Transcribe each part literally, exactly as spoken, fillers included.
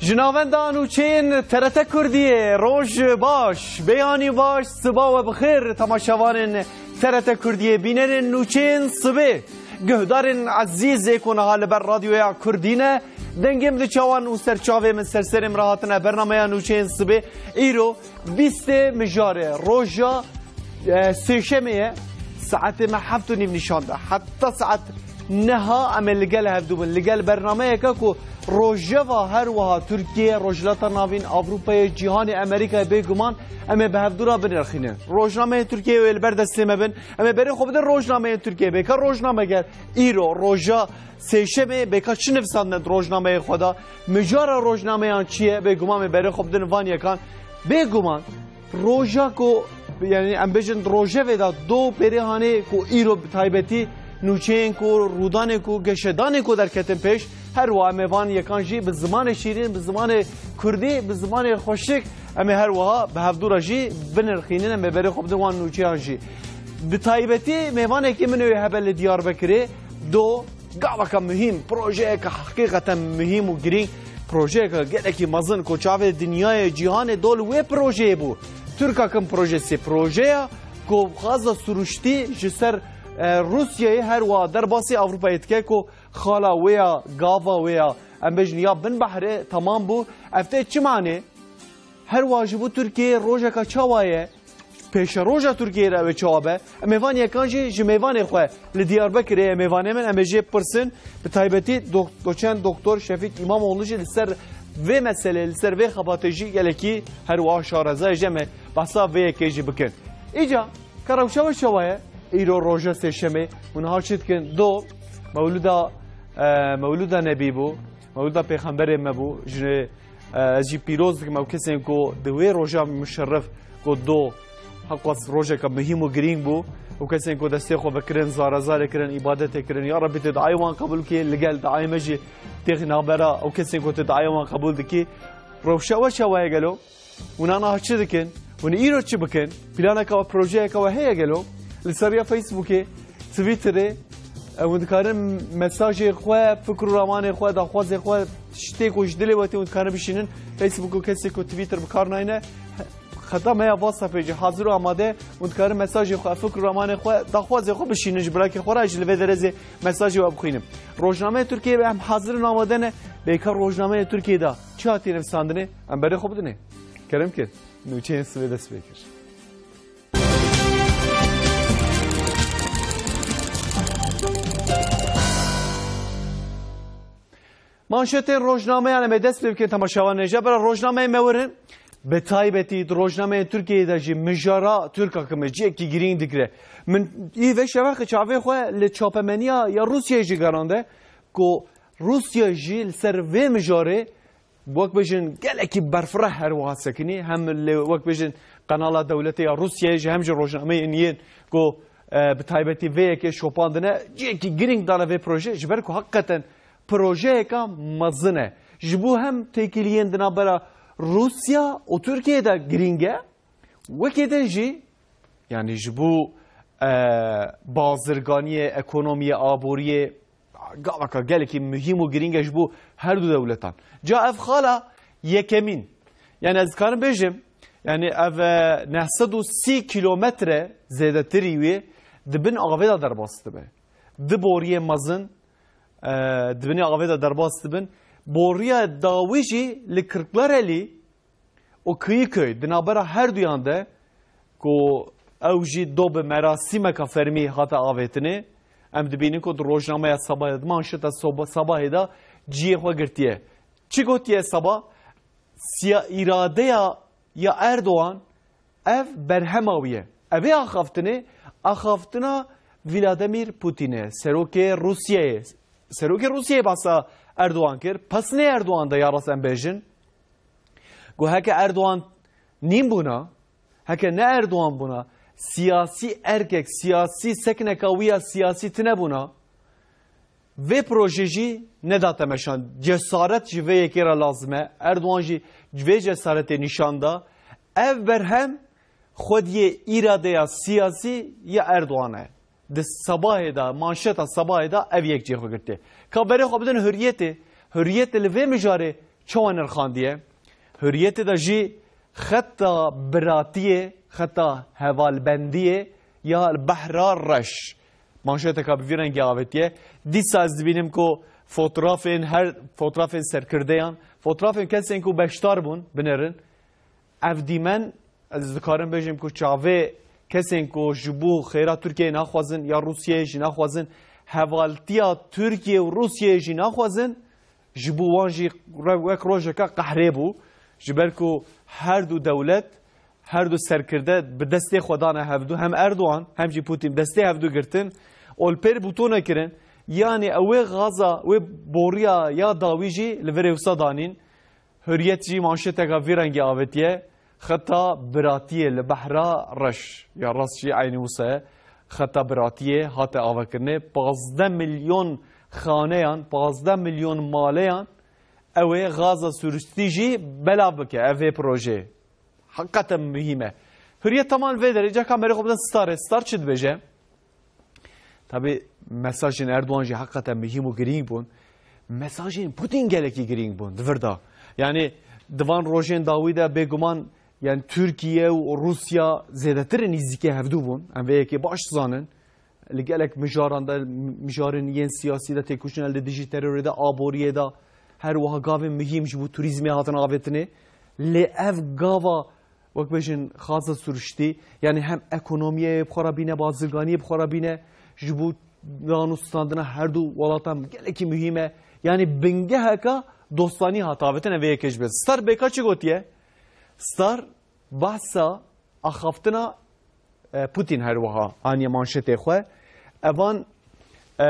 Ji navenda nûçeyên T R T Kurdiyê, roj baş, beyanî baş, siba we bi xêr, temaşevanên T R T Kurdiyê, bînerên nûçeyên sibê, guhdarên ezîz ê ku niha li ber radyoya Kurdî ne, dengê min di çawan û ser çavê min, ser serê min re hatine bernameya nûçeyên sibê. Îro bîstê mijarê, roja e, sêşemê ye. Saetê me heft û nîv nîşan da. Heta saet neha em ê li gel hevdû bin. Li gel bernameyeke ku rojeva her wiha Tirkiye, Rojhilata Navîn, Ewropayê, cîhanê, Amerîkayê bêguman em ê bi hevdû re binirxînin. Rojnameyên Tirkiyeyê wê li ber destê me bin. Em ê berê xwe bidin rojnameyên Tirkiyeyê. Bêka rojnameger îro roja sêşemê bêka çi nivîsandine di rojnameyê xwe de? Mijara rojnameyan çi ye? Bêguman em ê berê xwe bidin van yekan. Bêguman Roja ku, yani em bêjin rojevê de do berê hanê ku îro bi taybetî nûçeyên ku, rûdanê ku, geşedanê ku derketin pêş, her wiha em ê van yekan jî bi zimanê şîrîn, bi zimanê kurdî, bi zimanê xweşik, em ê her wiha bi hevdû re jî binirxînin, em ê berê xwe bidin wan nûçeyan jî. Bi taybetî mêvanekî min wê hebe li Diyarbekirê, do Gavaka muhîm, projeyeke heqîqeten muhîm û girîng, projeyeke gelekî mezin ku çavê dinyayê, cîhanê dol wê projeyê bû. Türkakim projesi, projeya ku xaza siruştî ji ser, e, Rûsyayê her wiha derbasî Ewropayê dike ku xala wê ya, gava wê ya, em bêjin ya bin behrê temam bû. Ev tê çi manê? Her wiha ji bo Tirkiyeyê rojeka çawa ye? Pêşeroja Tirkiyeyê re ew ê çawa be? Em ê van yekan jî ji mêvanê xwe li Diyarbekirê ye mêvanê min, em ê jê bipirsin. Bi taybetî dok-, doçent doktor Şefîk Îmamoğlu jî li ser vê meselê, li ser vê xebatê jî gelekî her wiha şareza ye, jî em ê behsa vê yekê jî bikin. Îca ka rewşa we çawa ye? Îro roja sêşemê, hûn niha çi dikin? Do, mewlûda, e, mewlûda Nebî bû, mewlûda Pêxemberê me bû, ji Ez jî pîroz dikim ew kesên ku di wê roja muşerref ku do heqas rojeke muhîm û girîng bû, ew kesên ku destê xwe vekirin, zarezarê kirin, îbadetê kirin. Ya Rebî tu diayê wan qebûl kî, li gel diayê me jî têxî navbera ew kesên ku tu diayê wan qebûl dikî. Rewşa we çawa ye gelo? Hûn ana çi dikin? Hûn îro çi bikin? Planeka we, projeyeke we heye gelo? Li ser ya Facebookê, Twitterê, e, hûn dikarin mesajê xwe, fikr û ramanê xwe, daxwazê xwe, tiştê ku ji dilê we tê, hûn dikarin bişînin. Facebook û kesê ku Twitter bi kar nayne, xeta me ya WhatsAppê jî hazir û amade, hûn dikarin mesajê xwe, fikr û ramanê xwe, daxwazê xwe bişînin ji birakê xwe re, ji li vê derezê mesajê we bixwînim. Rojnameyê Tirkiyeyê em hazir û amade ne, bêka rojnameyê Tirkiyeyê de çi hatiye nivîsandinê? Em berê xwe bidinê. Kerem kir. Nûçeyên sibê dest pê kir. Manşetên rojnameyan em ê dest pê bikin temaşevan nêje. Bira rojnameyê me werin. Bi taybetî di rojnameyên Tirkiyeyê de jî mijara Türkakimê cihekî girîng digire. Min î vê şeveqê çavê xwe li çapemeniya ya Rûsyayê jî gerande ku Rûsya jî li ser vê mijarê wek bêjin gelekî berfireh her wiha sekinî, hem li wek bêjin qenala dewletê ya Rûsyayê jî hem jî rojnameyên yên ku, e, bi taybetî vê yekê şopandine cihekî girîng dane vê proje, ji ber ku heqîqeten projeyeka mezin e. Ji bo hem têkiliyên di navbera Rûsya û Tirkiyeyê de girîng e, wekî din jî, yanî ji bo, e, bazirganiyê, ekonomiyê, aboriyê, gavaka gelekî muhîm û girîng e ji bo her du dewletan. Ca ev xala yekemîn. Yani ez dikarim bêjim, yani ev, e, neh sed û sî kîlometre zêdetirî wê di bin avê de derbas dibe. Di boriyê mezin, e, di binê avê de derbas dibin. Boriya dawî jî li Kirklarelî û Kiyiköy, di navbera her duyan de ku ew jî do bi merasîmeka fermî hate avêtinê, em dibînin ku di rojnameya Sabahê de, di manşeta soba-, Sabahê de cihê xwe girtiye. Çi gotiye Sabah? Siya-, îradeya ya Erdogan ev berhema wî ye. Ev ê axaftinê, axaftina Vladimir Putinê, serokê Rûsyayê. Serokê Rûsyayê behsa Erdogan kir. Pesnê Erdogan de ya rast em bêjin. Ku heke Erdogan nîn bûna, heke ne Erdogan bûna, siyasî erkek, siyasî sekneka wî ya siyasî tine bûna, vê proje jî nedate meşan. Cesaret ji vê yekê re lazim e. Erdogan jî vê cesaretê nîşan da. Ev berhem xwediyê îradeya siyasî ya Erdogan e. Di Sabahê de, manşeta Sabahê de ev yek cihê xwe girtiye. Ka berê xwe bidin Hurriyetê. Hurriyetê li vê mijarê çawa nirxandiye? Hurriyetê de jî xeta biratiyê, xeta hevalbendiyê ya li Behra Reş. Manşeteka bi vî rengî avêtiye. Dîsa ez dibînim ku fotrafên her, fotrafên serkirdeyan, fotrafên kesên ku beşdar bûn, binerin. Ev dîmen, ez dikarim bêjim ku çavê kesên ku ji bo xêra Tirkiyeyê naxwazin ya Rûsiyeyê jî naxwazin, hevaltiya Tirkiye û Rûsiyeyê jî naxwazin, ji bo wan jî re-, wek rojeka qehrê bû. Ji ber ku her du dewlet, her du serkirde bi destê xwe dane hevdu, hem Erdogan hem jî Putin destê hevdu girtin û li pêr bûtone kirin. Yanî ew ê gaza, wê boriya ya dawî jî li virê wisa danîn. Hurriyet jî manşeteka vî rengî avêtiye. Xeta biratiyê li Behra Reş. Ya rast jî eynî wisa ye. Xeta biratiyê hate avakirinê. Pazdeh milyon xaneyan, pazdeh milyon maleyan ew ê gaza sûrûştî jî belav bike. Ev ê projeyê. Heqîqeten muhîm e. Hurriyet teman vê derê. Ceka merê xwe bidin Starê. Star çi dibêje? Tabi mesajên Erdogan jî heqîqeten muhîm û girîng bûn. Mesajên Putin gelekî girîng bûn di vir de. Yani di van rojên dawî de bêguman yani Tirkiye û Rûsya zêdetir nîzîkê hevdû bûn. Em vê yekê baş dizanin. Li gelek mijaran de, mijarên yên siyasî de têkoşîna li dijî terorê de, aboriyê de, her wiha gavên muhîm ji bo turîzmê hatin avêtinê. Lê ev gava wek bêjin xaza siruştî, yani hem ekonomiyê bi xwe re bîne, bazirganiyê bi xwe re bîne, ji bo danûstandina her du welatan gelekî muhîm e. Yani bingeheka dostanî hat avêtin, ev ê yekê ji bin. Star bêka çi gotiye? Star behsa axaftina, e, Putin her wiha haniye manşetê xwe. Evan, e,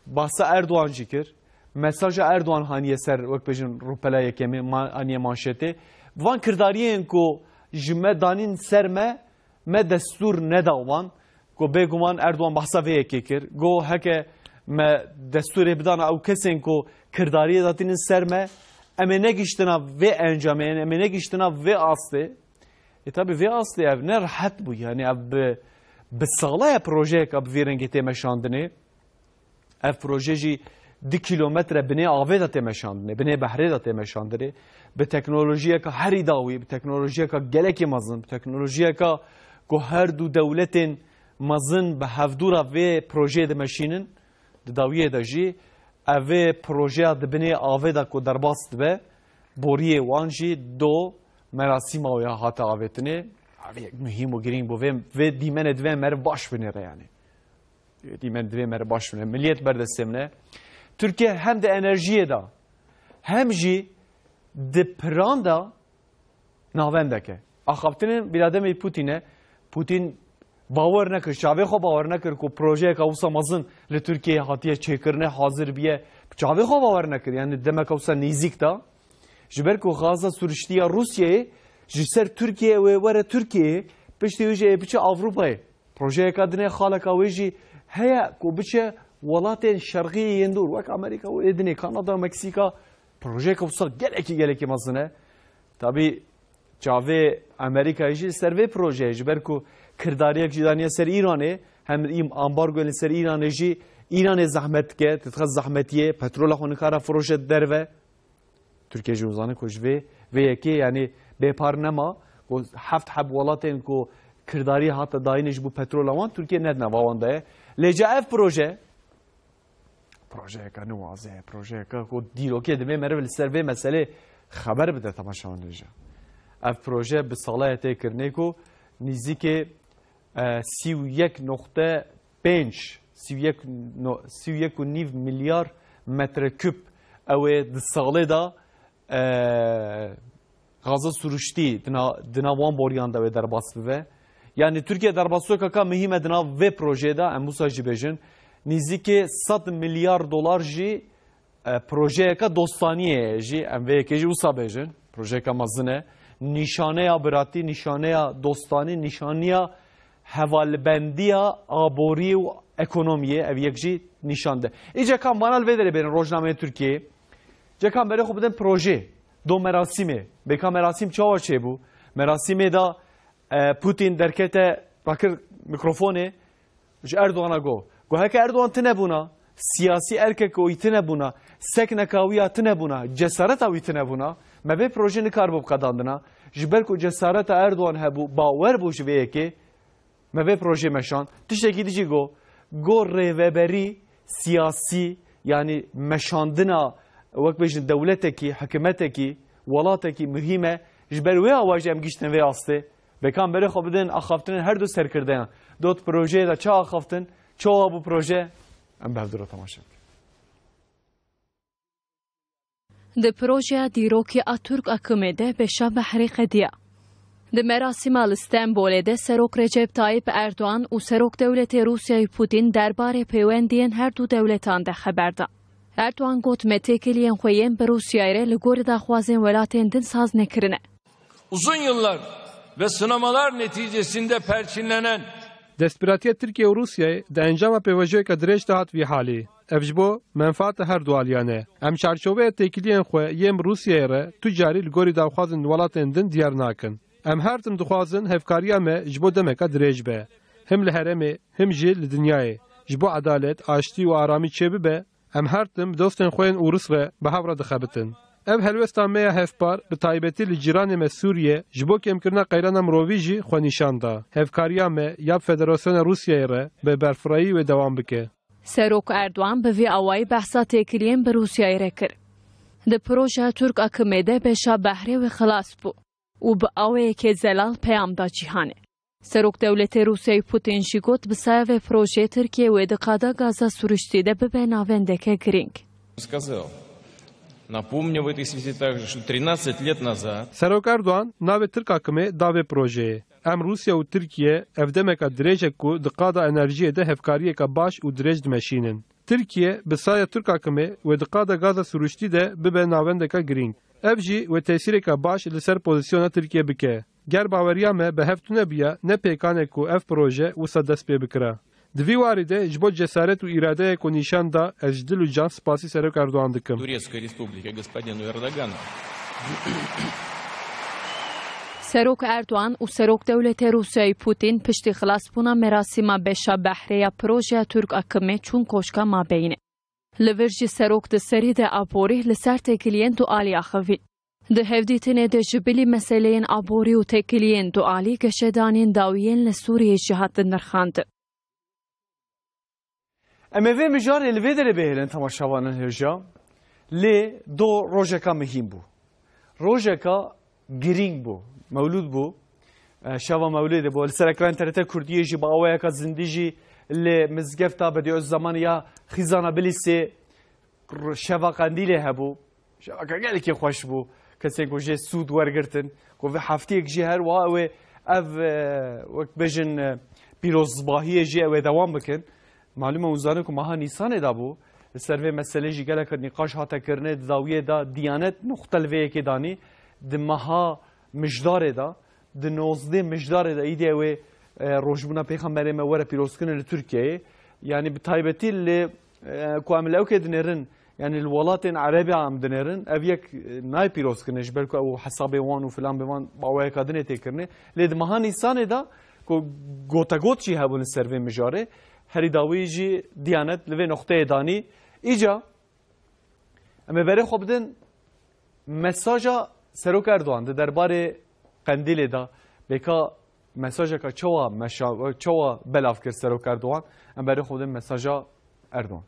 bahsa Erdogan jî kir. Mesaja Erdogan haniye ser, wek bêjin, rûpela yekemê, ma-, haniye manşetê. Van kirdariyên ku ji me danîn ser me, me destûr neda wan. Ku bêguman Erdogan bahsa vê yekê kir. Got heke me destûrê bidana ew kesên ku kirdariyê datînin ser me, em ê negiştina vê encamê, em ê negiştina vê astê. E, tabi vê astê ev ne rehet bû. Yani ev bi, bi sala ye projeyeka bi vî rengê tê meşandinê. Ev proje jî du kilometre binê avê de tê meşandinê, binê behrê de tê meşandinê. Bi teknolojiyeka herî dawî, bi teknolojiyeka gelekî mezin, bi teknolojiyeka ku her du dewletên mezin bi hevdû re vê projeyê dimeşînin, di dawiyê de jî ev ê projeya di binê avê de ku derbas dibe, boriyê wan jî do merasîma wê ya hate avêtinê. Ev yek muhîm û girîng bû. Vê, vê dîmenê divê meriv baş binêre yani. Dîmen divê meriv baş binêre. Miliyet berdestê min e. Tirkiye hem di enerjiyê de, hem jî di piran de navendek e. Axaftinên Vladimir Putin e. Putin bawer nekir, çavê xwe bawer nekir ku projeyeka wisa mezin li Tirkiyeyê hatiye çêkirine, hazir biye. Çavê xwe bawer nekir. Yani demeka wisa nêzîk de. Ji ber ku xaza siruştî ya Rûsyayê ji ser Tirkiyeyê wê were Tirkiyeyê, piştî wê jî ê biçe Ewropayê. Projeyeka dinê, xaleka wê jî heye ku biçe welatên şerqî yên dûr, wek Amerîka û ê dinê, Kanada, Meksîka, projeyeke wisa gelekî, gelekî mezin e. Tabî çavê Amerîkayê jî li ser vê projeyê, ji ber ku kirdariyek jî daniye ser Îranê, hem îm-, ambargoyên li ser Îranê jî Îranê zehmet dike, didixwe zehmetiyê, petrola xwe nikare firoşe derve. Tirkiye jî hûn zanin ku ji vê, vê yekê, yani bêpar nema ku heft heb welatên ku kirdarî hate dayînê ji bo petrola wan, Tirkiye ne di nava wan de ye. Lê ca ev proje, projeyeka niwaze ye, projeyeka ku dîrokê divê meriv li ser vê meselê xeber bide temaşevanên hêja. Ev proje bi sala ye tê kirinê ku nîzîkê, e, sî û yek noqte pênc, sî û yek no-, sî û yek û nîv milyar metrekûb ew ê di salê de, e, gaza siruştî di na-, di nav wan boriyan de wê derbas bibe. Yani Tirkiye derbasokeka muhîm e di nav vê projeyê de, em wisa jî bêjin. Nîzîkê sed milyar dolar jî e, projeyeka dostaniyê ye jî, em vê yekê jî wisa bêjin. Projeyeka mezin e. Nîşaneya biratî, nîşaneya dostanî, nîşaniya hevalbendiya aborî û ekonomiyê, ev yek jî nîşan de. Îca ka em vana li vê derê bêrin rojnameyên Tirkiyeyê. Ceka em berê xwe bidin projê, do merasîmê. Bêka merasîm çawa çêbû? Merasîmê de, e, Putin derkete rakir mikrofonê, ji Erdogan re got. Got, heke Erdogan tune bûna, Siyasî erkeke wî tine bûna, sekneka wî ya tine bûna, cesareta wî tine bûna, me vê proje nikaribû biqedandina. Ji ber ku cesareta Erdogan hebû, bawer bû ji vê yekê, me vê projê meşand. Tiştekî din jî got, got rêveberî siyasî, yanî meşandina, wek bêjin, dewletekî, hikûmetekî, welatekî muhîm e. Ji ber wê awayî jî em gihîştin vê astê. Bêkan berê xwe bidin axaftinên her du serkirdeyan. Dot projeyê de çi axaftin, çawa bû proje? Em bi hevdû re temaşe bikin. Di projeya dîrokî a Turk akimê de beşa behrê qediya. Di merasîma li Stenbolê de Serok Recep Tayyip Erdogan û Serok Dewletê Rûsyayê Putin derbarê peywendiyên her du dewletan de xeber dan. Erdogan got, me têkiliyên xwe yên bi Rûsyayê re li gorî daxwazên welatên din saz nekirine. Uzun yıllar ve sınamalar neticesinde perçinlenen Destbiratiya Tirkiye û Rûsyayê di encama pêvajoyeke dirêj de hat vî halî. Ev ji bo menfaata her du aliyan e. Em çarçoveya têkiliyên xwe yên bi Rûsyayê re tu carî li gorî daxwazên welatên din diyar nakin. Em her tim dixwazin hevkariya me ji bo demeka dirêj be. Him li herêmê, him jî li dinyayê. Ji bo edalet, aştî û aramî çêbibe, em her tim bi dostên xwe yên Ûris re bi hev re dixebitin. Ev helwesta me ya hevpar, bi taybetî li cîranê me Sûriye, ji bo kêmkirina qeyrana mirovî jî xwe nîşan da. Hevkariya me ya bi Federasyona Rûsyayê re bi berfirehî wê dewam bike. Serok Erdogan bi vî awayî behsa têkiliyên bi Rûsyayê re kir. Di projeya Turk akimê de beşa behrê wê xilas bû û bi awayekê zelal peyam da cîhanê. Serok Dewletê Rûsyayê Putin jî got, bi saya vê projeyê Tirkiye wê di qada gaza sirûştî de bibe navendeke girîng. Сказал. Напомню в этой связи также, что тринадцать лет назад Serok Erdogan navê Tirk akimê da vê projeyê. Em Rûsya û Tirkiye ev demeka dirêj e ku di qada enerjiyê de hevkariyeke baş û dirêj dimeşînin. Tirkiye bi saya Tirk akimê wê di qada gaza sirûştî de bibe navendeka girîng. Ev jî wê tesîreke baş li ser pozîsyona Tirkiye bike. Ger baweriya me bi hev tune biya, ne pêkan e ku ev proje wisa dest pê bikira. Di vî warî de ji bo cesaret û îradeya ku nîşan da, ez ji dil û can spasî Serok Erdogan dikim. Турецкой Республики господину Эрдогану. Serok Erdogan û Serok Dewletê Rûsyayê Putin piştî xilasbûna merasîma beşa behrê ya projeya Turk akimê çûn Koşka Mabeyne. Li vir jî serok di serî de aborî li ser têkiliyên dualî axivî. Di hevdîtinê de ji bilî meseleyên aborî û têkiliyên dualî geşedanên dawiyên li Sûriyê jî hatin nirxandin. Em ê vê mijarê li vê derê bihêlin temaşevanên hêja. Lê do rojeka mihîm bû. Rojeka girîng bû. Mewlûd bû. E, şeva Mewlidê bû. Li ser ekranê T R T Kurdiyê jî bi awayeka zindî jî li mizgefta Bediüzzamanê ya Xîzana Bilîsê r-, şeva Qendîlê hebû. Şevaka gelekî xweş bû. Kesên ku jê sûd wergirtin. Ku vê heftiyek jî her wiha ew ê ev, e, wek bêjin, e, pîrozbahiyê jî ew ê dewam bikin. Malûm e, hûn zanin ku meha Nîsanê de bû. Li ser vê meselê jî gelek nîqaş hate kirinê, di dawiyê de Diyanet nuqte li vê yekê danî. Di meha Mijdarê de, di nozdeh Mijdarê de, îdî ew ê, e, rojbûna Pêxemberê me were pîrozkirin li Tirkiyeyê. Yanî bi taybetî li, e, ku em li ewkê dinêrin, yanî li welatên Erebî em dinêrin, ev yek, e, nayê pîrozkirinê, ji ber ku ew hesabê wan û filan bê wan baweyeka dinê tê kirinê. Lê di meha Nîsanê de ku gotegot jî hebûn li ser vê mijarê, herî dawî jî Diyanet li vê noqteyê danî. Îca em ê berê xwe bidin mesaja Serok Erdogan di derbarê Qendîlê de. Bêka mesajeka çawa meşa-, çawa belav kir Serok Erdogan? Em berê xwe bidin mesaja Erdogan.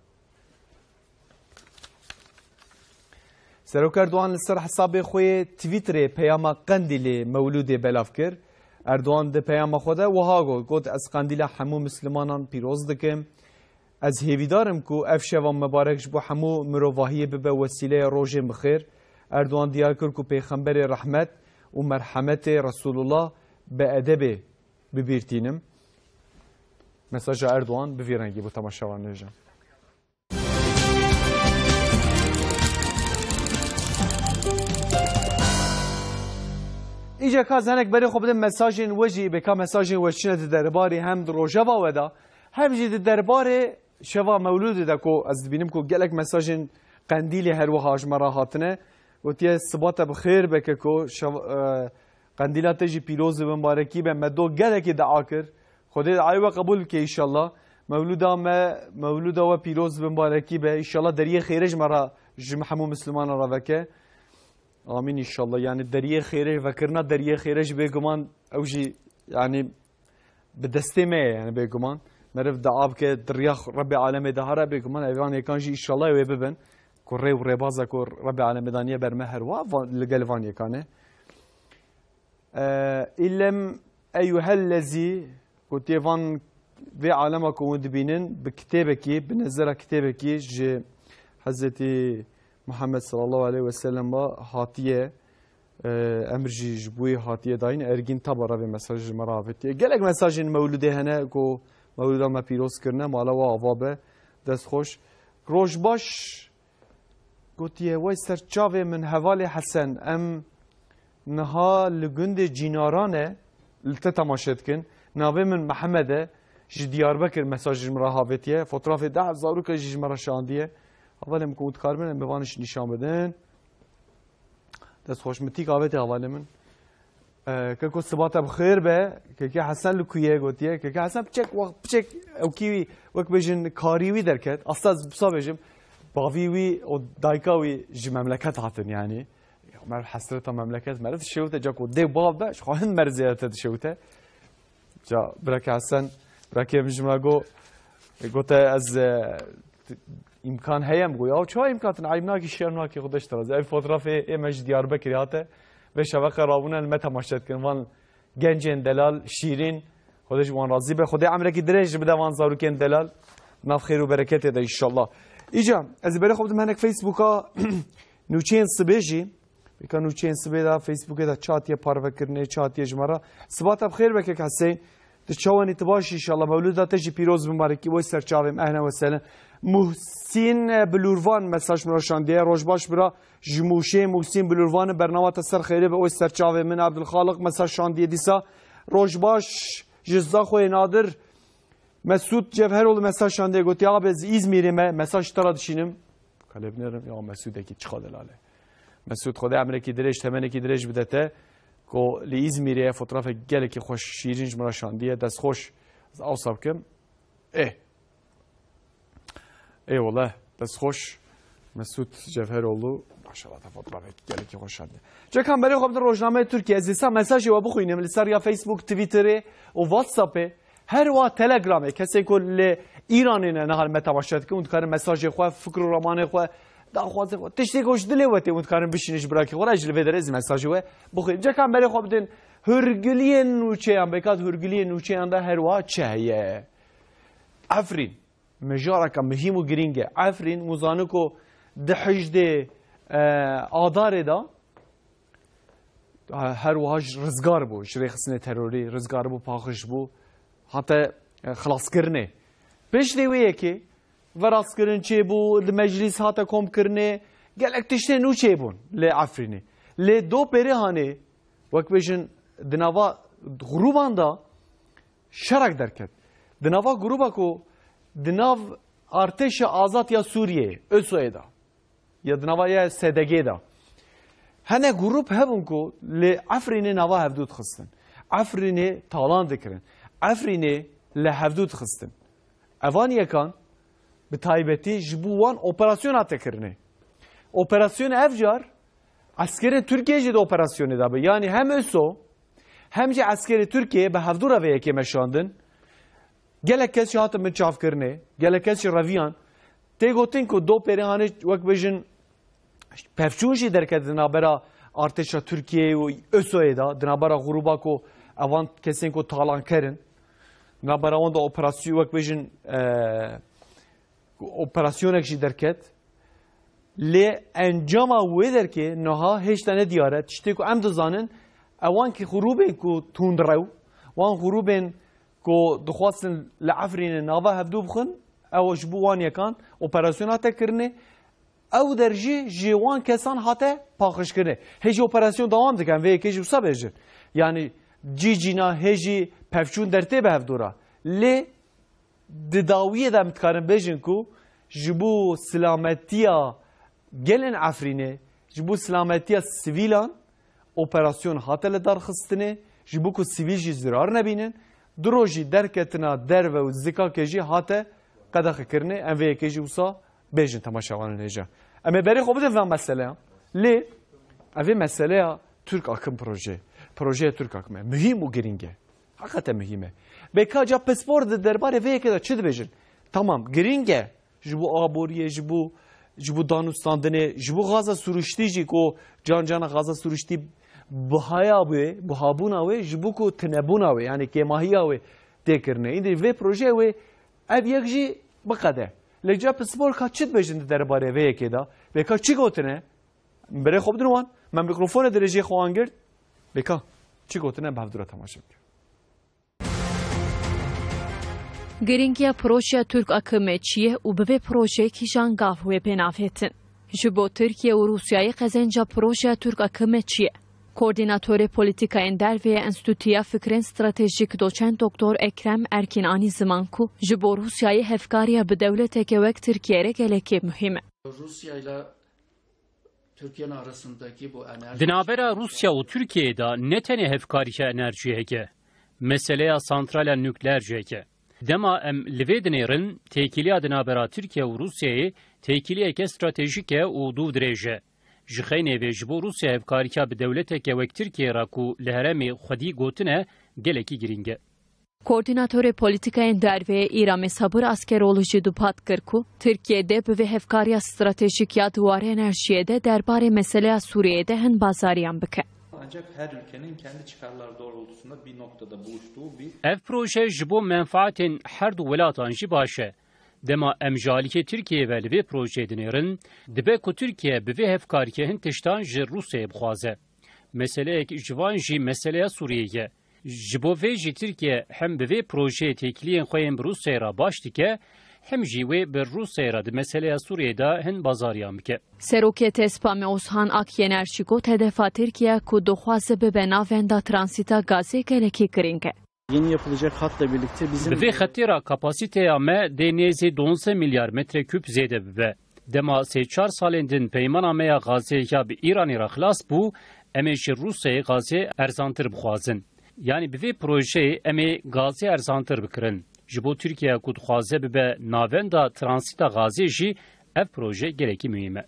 Serok Erdogan li ser hesabê xwe yê Twitterê peyama Qendîlê Mewlûdê belav kir. Erdogan di peyama xwe de wiha got, got, "Ez Qendîla hemû Mislimanan pîroz dikim. Ez hêvîdar im ku ev şeva mibarek ji bo hemû mirovahiyê bibe wesîleya rojên bi xêr." Erdogan diyar kir ku Pêxemberê rehmet û merhemetê Resulullah bi edebê bi bîr tînim. Mesaja Erdogan bi vî rengî bû, temaşevan hêja. Îca ka zenek berê xwe bidin mesajên we jî, bê ka mesajên we çine di derbarê hem di rojeva we de, hem jî di derbarê şeva Mewlûdê de ku ez dibînim ku gelek mesajên Qendîlê her wiha ji me re hatine. Gotiye, "Siba te bi xêr be keko, şev-, e, Qendîla te jî pîroz û mibarekî be." Me do gelekî dua kir. Xwedê duayê we qebûl bike înşallah. Mewlûda me, mewlûda we pîroz be, mibarekî be. Înşallah deriyê xêrê ji me re, ji me hemû Mislimanan re veke. Amîn înşallah. Yani deriyê xêrê, vekirina deriyê xêrê jî bêguman ew jî yani bi destê me ye yani bêguman. Meriv dua bike di riya Rebbê alemê de here bêguman. Evan yêkan jî înşallah wê bibin. Ku rê û rêbaza ku Rebbê alemê daniye ber me her wa, va-, li gel van yêkan e. Îlem eyyuhellezî, gotiye van vê alema ku hûn dibînin, bi kitêbekî, bi nezera kitêbekî ji Hezretî Muhammed sallallahu aleyhi ve sellem ve hatiye, e, emr jî ji bo wî hatiye dayîn, ergîn taba re vê mesajê ji me re avêtiye. Gelek mesajên mewlûdê hene ku mewlûda me pîroz kirine, mala we ava be, dest xweş. Roj baş. Gotiye, wey ser çavê min hevalê Hesen, em niha li gundê Cînaran e, li te temaşe dikin. Navê min Mihemed e, ji Diyarbekir mesaj ji min re havêtiye. Fotoğrafê deh zarokê jî ji min re şandiye. Hevalê min ku hûn dikaribin, em bi van jî nîşan bidin. Dest xweş, min tîk avêtiye hevalê min. E, keko sibata bi xêr be, keke Hesen li ku ye gotiye. Keke Hesen piçek wext, piçek ewkî wî, wek bêjin karî wî derket. Asta ez wisa bêjim, bavî wî û dayika wî ji memleket hatin yani. Ya, meriv hesreta memleket, meriv dişewite, ca ku dê bav be, ji xwe hin meriv zêdete dişewite. Ca bireke Hesen, bireke min ji min re got, gote ez, e, t-, îmkan heye, min got, ya çawa îmkan tune, eyb nakî, şerm nakî, Xwedê ji te razî. Ev fotoğrafê ê me ji Diyarbekirê hate. Vê şeveqe rabûne li me temaşe dikin. Van gencên delal, şîrîn, Xwedê ji wan razî be. Xwedê emrekî dirêj bide van zarokên delal. Nav xêr û bereketê de înşallah. Îca, ez ê berê xwe bidim henek Facebook'a nûçeyên sibê jî. Bêka nûçeyên sibê de Facebookê de çi hatiye parvekirinê, çi hatiye ji me re. Sibata bi xêr be kek Hesên. Tu çawa nî, tu baş î? Înşallah mewlûda te jî pîroz, mibarekî, wey ser çavê min, ehlen we sehlen. Muhsîn, e, Bilûrvan mesaj min re şandiye. Roj baş bira, ji Mûşê Muhsîn Bilûrvan, bernama te ser xêrê be, wey ser çavê min. Abdulxaliq mesaj şandiye dîsa. Roj baş ji Zaxoyê Nadir. Mesûd Cevheroğlu mesaj şandiye, gotiye, abi ez Îzmîrê me, mesaj ji te re dişînim. Kalê binêrim, ya Mesûdekî çiqa delal e. Mesûd, Xwedê emrekî dirêj, temenekî dirêj bide te. Ku li Îzmîrê ye, fotoğrafek gelekî xweş, şîrîn ji min re şandiye, dest xweş. Ez awsa bikim. Ê. Ê wele, dest xweş. Mesûd Cevheroğlu, maşallah, te fotoğrafek gelekî xweş şandiye. Cekan berê xwe bidin rojnameyê Tirkiye, ez êsa mesajê we bixwînim li ser ya Facebook, Twitterê û WhatsAppê. Her wa Telegramê, kesên ku li Îranê ne, niha li me temaşe dikin, hûn dikarin mesajê xwe, fikr û ramanê xwe, daxwazê xwe, tiştê ku ji dilê we tê, hûn dikarin bişînin ji birakê xwe re, ji li vê derê ez mesajê we bixwînim. Cekan berê xwe bidin hurgiliyên nûçeyan, bêkat hurgiliyên nûçeyan de her wa çi heye? Efrîn, mijareke mihîm û girîng e. Efrîn, hûn zanin ku di hejdê, e, Adarê de, her wiha ji rizgar bû, ji rêxistinê terorî rizgar bû, paqij bû, hate, e, xilaskirinê. Piştî wê yekê, veraskirin çêbû, li meclîs hate komkirinê, gelek tiştên nû çêbûn lê Efrînê. Lê do pêrê hanê, wek bêjin, di nava grûban de şerek derket. Di nava grûba ku di nav Artêşa Azad ya Sûriyeyê, ÖSO'yê de, ya di nava ya S D G'ê de. Hene grûp hebûn ku li Efrînê nava hevdû dixistin. Efrînê talan dikirin. Efrînê li hevdû dixistin. Evan yekan bi taybetî ji bo wan operasyon hate kirinê. Operasyon ev car eskerên Tirkiyê jî di operasyonê de bi. Yanî hem ÖSO hem jî eskerê Tirkiyê bi hevdû re vê yekê meşandin. Gelek kes jî hatin binçavkirinê, gelek kes jî reviyan. Tê gotin ku do pêrê hanê wek bêjin pevçûn jî derket di navbera artêşa Tirkiyeyê û ÖSO'yê de, di navbera grûba ku evan kesên ku talanker in, di navbera wan de operasyon wek bêjin, e, operasyonek jî derket. Lê encama wê derkê niha hêşta ne diyar e. Tiştê ku em dizanin, ewan ki grûbên ku tundrew, wan grûbên ku dixwastin li Efrînê nava hevdû bixin, ew ji bo wan yekan operasyon hate kirinê. Ew der jî ji wan kesan hate paqijkirinê. Hê jî operasyon dewam dike, em vê yekê jî wisa bêjin. Yanî cî cîna hê jî pevçûn dertê bi hevdû re. Lê di dawiyê de em dikarin bêjin ku ji bo silametiya gelên Efrînê, ji bo silametiya sivîlan operasyon hate li dar xistinê, ji bo ku sivîl jî zirar nebînin, Du rojî derketina derve û zikakê jî hate qedexekirinê. Em vê yekê jî wisa bêjin temaşevanên hêja. Em ê berê xwe bidin van meseleya. Lê ev ê meseleya Türk Akım proje. Projeya Türk Akım e. Muhîm û girîng e. Heqîqeten muhîm e. Bêka ca pispor di derbarê vê yekê de çi dibêjin? Tamam, girîng e. Ji bo aboriyê, ji bo, ji bo danûstandinê, ji bo gaza sirûştî jî ku can cana gaza sirûştî bihaya wê, bihabûna wê, ji bo ku tinebûna wê, yanî kêmahiya wê tê kirine. Îndî vê projeyê wê ev yek jî biqede. Lê ca pispor ka çi dibêjin di derbarê vê yekê de? Vê ka çi gotine? Berê xwe bidin wan. Me mîkrofonê dirêjê xwe wan girt. Bêka çi gotine bi hevdû re temaşe bikin. Girîngiya projeya Türk Akımê çi ye û bi vê projeyê kîjan gav wê pê navêtin? Ji bo Tirkiye û Rûsyayê qezenca projeya Türk Akımê çi ye? Koordînatorê Polîtîkayên Derve ya Enstîtuya Fikrên Stratejîk Doçent Doktor Ekrem Erkin anî ziman ku ji bo Rûsyayê hevkariya bi dewleteke wek Tirkiye re gelekî muhîm e. Rusya ile Türkiye'nin arasındaki bu enerji Di navbera Rûsya û Tirkiyeyê de ne tenê hevkarî enerjiyeke, meseleya santrala nukleer jî heke. Dema em li vê dinêrin, têkiliya di navbera Tirkiye û Rûsyayê têkiliyeke stratejîk e û dûvdirêj e. Ji xeynê vê ji bo Rûsya hevkarîka bi dewleteke wek Tirkiye re ku li herêmê xwedî gotine gelekî girîng e. Koordînatorê Polîtîkayên Derve yê Îranê Sabir Askeroğlu jî dupat kir ku Tirkiye dê bi vê hevkariya stratejîk ya di warê enerjiyê de derbarê meseleya Sûriyeyê de hin bazariyan bike. Ancak her ülkenin kendi çıkarları doğrultusunda bir noktada buluştuğu bir Ev proje ji bo menfaetên her du welatan jî baş e. Dema em ji alîkê Tirkiyeyê ve li vê projeyê dinêrin, dibe ku Tirkiye bi vê hevkariyê hin tiştan ji Rûsyayê bixwaze. Meseleyek ji van jî meseleya Sûriyeyê ye. Ji bo vê jî Tirkiye hem bi vê projeyê têkiliyên xwe yên bi Rûsyayê re baş dike, hem jî wê bi Rûsyayê re di meseleya Sûriyeyê de hin bazariyan bike. Serokê TESPAMê Ozhan Akyener jî got hedefa Tirkiye ku dixwaze bibe navenda transîta gazê gelekî girîng e. Yeni yapılacak hatla birlikte bizim Bi vê xetê re kapasiteya me dê nêzî duwazdeh milyar metrekûb zêde bibe. Dema sê çar salên din peymana me ya gazê ya bi Îranê re xilas bû, em ê ji Rûsyayê gazê erzantir bixwazin. Yanî bi vê projeyê em ê gazê erzantir bikirin. Ji bo Tirkiye ku dixwaze bibe navenda transîta gazê jî ev proje gelekî muhîm e.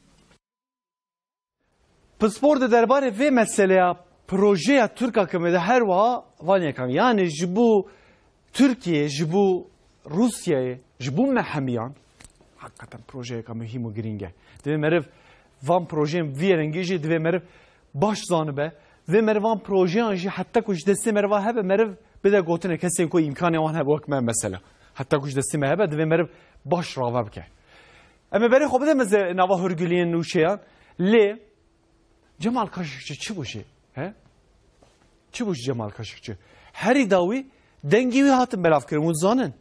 Pispor di derbarê vê meseleya projeya Tirk Akimê de her wiha van yekan. Yanî ji bo Tirkiye, ji bo Rûsyayê, ji bo me hemiyan, heqîqeten projeyeka muhîm û girîng e. Divê meriv van projeyên vî rengî jî divê meriv baş zanibe. Divê meriv van projeyan jî heta ku ji destê meriva hebe, meriv bide gotinê kesên ku îmkanê wan hebe wek me mesela. Heta ku ji destê me hebe, divê meriv baş rave bike. Em ê berê xwe bidin nava hûrguliyên nûçeyan. Lê Cemal Kaşıkçı çi bû jî? He? Çi bû ji Cemal Kaşıkçı? Herî dawî dengî wî hatin belavkirin. Hûn zanin.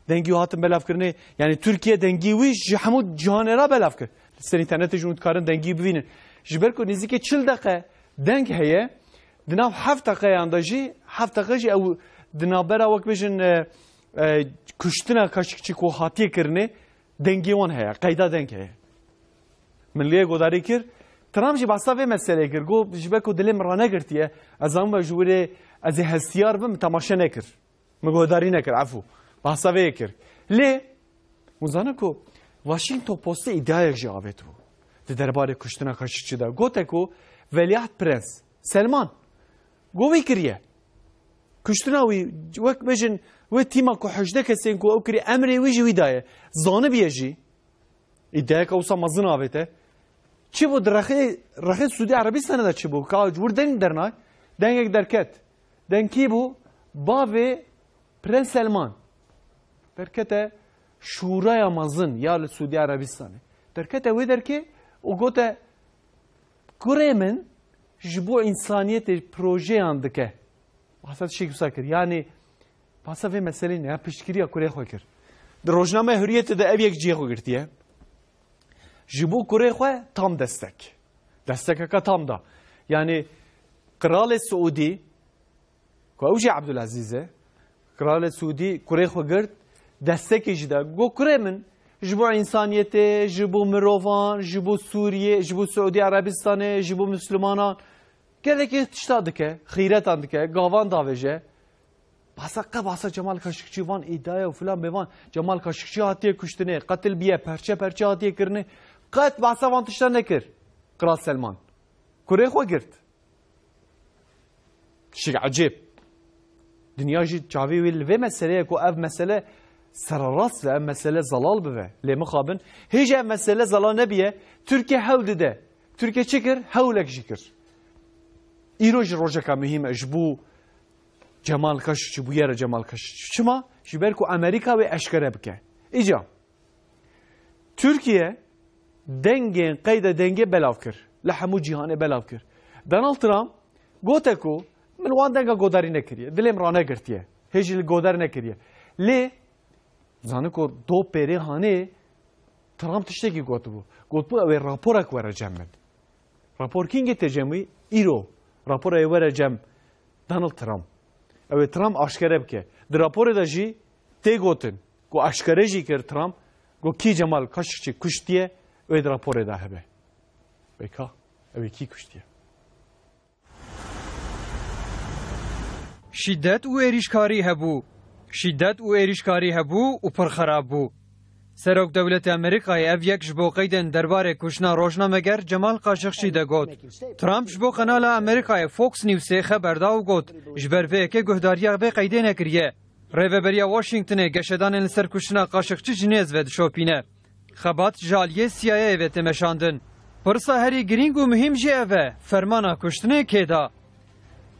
Dengî wî hatin belavkirinê, yani Tirkiye dengî wî ji hemû cîhanê re belav kir. Li ser înternetê jî hûn dikarin dengî bivînin. Ji ber ku nêzîkî çil deqe deng heye, di nav heft deqeyan de jî, heft deqe jî ew di navbera wek bêjin, e, e, kuştina Kaşıkçı ku hatiye kirinê, dengê wan heye, qeyda deng heye. Min lê godarî kir. Trump jî behsa vê meselê kir. Got, ji ber ku dilê min ranegirtiye, ez zanibûme ji wirê ez ê hestiyar bim, temaşe nekir. Min guhdarî nekir, efû. Behsa vê yê kir. Lê, hûn zanin ku Washington Postê îdiayek jî avêtibû. Di derbarê kuştina Kaşıkçı de. Gote ku Veliaht Prens Selman, got wî kiriye. Kuştina wî, wek bêjin, wê tîma ku hejdeh kesên ku ew kiriye, emrê wî ji wî daye. Zanibiye jî. Îdiayeke wisa mezin avête. Çi bû di rexê, rexê Sûdî Erebistanê de çi bû? Ka ji wir deng dernay, dengek derket. Deng kî bû? Bavê Prens Selman. Derkete Şûraya Mezin ya li Sûdî Erebistanê. Derkete wê derkê û gote, kurê min ji bo însaniyetê projeyan dike. Behsa tiştekî wisa kir. Yanî, behsa vê meselê ne, ya piştgiriya kurê xwe kir. Di rojnameya Hurriyetê de ev yek cihê xwe girtiye. Ji bo kurê xwe tam destek. Destekeke tam da. Yanî, Qiralê Siûdî, ku ew jî Ebdulezîz e, Qiralê Siûdî kurê xwe girt, destekê jî da. Got, kurê min, ji bo însaniyetê, ji bo mirovan, ji bo Sûriyê, ji bo Siûdî Erebistanê, ji bo Mislimanan, gelekî tişta dike, xîretan dike, gavan davêje. Bahsa qe bahsa Cemal Kaşıkçı van îdaya û filan bê van. Cemal Kaşıkçı hatiye kuştinê, qetil biye, perçe perçe hatiye kirinê. Qet bahsa van tişta nekir. Kral Selman. Kurê xwe girt. Şik ecêb. Dinya jî çavê wê li vê meseleyê ku ev mesele sererast ve, ev mesele zelal bive. Lê mixabin, hêj ev mesele zelal nebiye, Tirkiye hewl dide. Tirkiye çi kir? Hewlek jî kir. Îro jî rojeka muhîm e ji bo Cemal Kaşıkçı, bûyera Cemal Kaşıkçı. Çima? Ji ber ku Amerîka wê eşkere bike. Îca Tirkiye dengên qeyde dengê belav kir. Li hemû cîhanê belav kir. Donald Trump gote ku min wan denga godarî nekiriye. Dilê min ranegirtiye. Hê jî li godar nekiriye. Lê zanin ku do pêrê hanê Trump tiştekî gotibû. Gotibû ew ê raporek were cem min. Rapor kîngê tê cem wî? Îro. Rapora wê were cem Donald Trump. Ew ê Trump aşkere bike. Di raporê de jî tê gotin ku aşkere jî kir Trump, ku kî Cemal Kaşıkçı kuştiye, wê di raporê de hebe. Wê ka? Ew ê kî kuştiye? Şîdet û êrîşkarî hebû. Şîdet û êrîşkarî hebû û pir xerab bû. Serok Dewletê Amerîkayê ev yek ji bo qeydên derbarê kuştina rojnameger Cemal Kaşıkçı de got. Trump ji bo kanala Amerîkayê Fox Newsê xeber da û got, ji ber vê yekê guhdariya vê qeydê nekiriye. Rêveberiya Washingtonê geşedanên li ser kuştina Kaşıkçı ji nêz ve dişopîne. Xebat ji aliyê C I A ve tê meşandin. Pirsa herî girîng û muhîm jî ev e, fermana kuştinê kê da?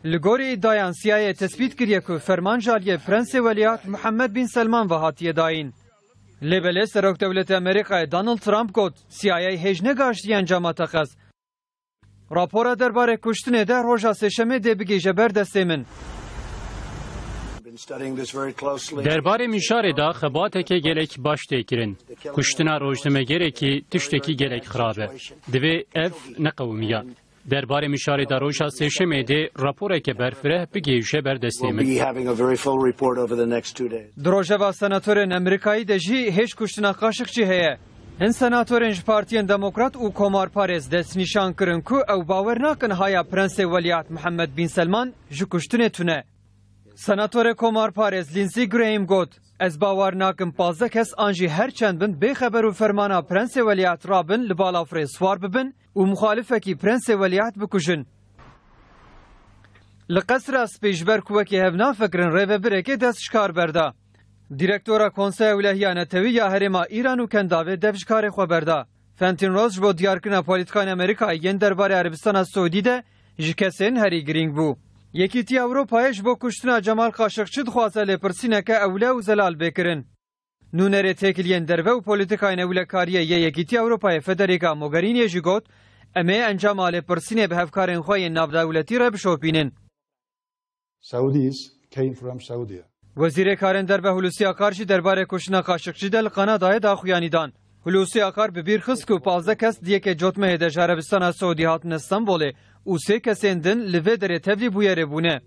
Li gorî îdiayan C I A tespît kiriye ku ferman ji aliyê Prensê Welîat Muhammed Bin Selman ve hatiye dayîn. Lê belê Serok Dewletê Amerîkayê Donald Trump got, C I A hêj negaştiye encama teqez. Rapora derbarê kuştinê de roja sêşemê dê bigihîje ber destê min. Derbarê Mişarê de xebateke gelek baş tê kirin. Kuştina rojnamegerekî tiştekî gelek xirab e. Divê ev neqewimiya. Derbarê Mişarê de roja sêşemê dê raporeke berfireh bigihîje ber destê min. Di rojeva senatorên Amerîkayî de jî hêj kuştina Kaşikçî heye. Hin senatorên ji partiyên demokrat û komarparêz destnîşan kirin ku ew bawer nakin haya Prensê Welîat Mihemed Bîn Selman ji kuştinê tune. Senatorê komarparêz Lindsey Graham got, Ez bawer nakim pazdeh kes an jî her çend bin bêxeber û fermana Prensê Welîat rabin li balafirê siwar bibin û muxalifekî Prensê Welîat bikujin. Li Qesra Spî ji ber ku wekî hev nafikirin rêvebirekê dest ji kar berda. Dîrektora Konseya Ewlehiya Netewî ya Herêma Îran û Kendavê dev ji karê xwe berda. Fenton Rose ji bo diyarkirina polîtîkayên Amerîkayê yên derbarê Erebistana Siûdî de ji kesên herî girîng bû. Yekîtiya Ewropayê ji bo kuştina Cemal Kaşıkçı dixwaze lêpirsîneke ewle û zelal bê kirin. Nûnerê Têkiliyên Derve û Polîtîkayên Ewlekariyê yê Yekîtiya Ewropayê Federica Mogherini'yê jî got, Em ê encama lêpirsînê bi hevkarên xwe yên navdewletî re bişopînin. Saudis came from Saudi. Wezîrê Karên Derve Hulusi Akar jî derbarê kuştina Kaşıkçı de li Kanadayê daxuyanî dan. Hulusi Akar bi bîr xist ku pazdeh kes di yekê cotmehê de ji Erebistana Siûdî hatine Stenbolê û sê kesên din li vê derê tevlî bûyerê bûne.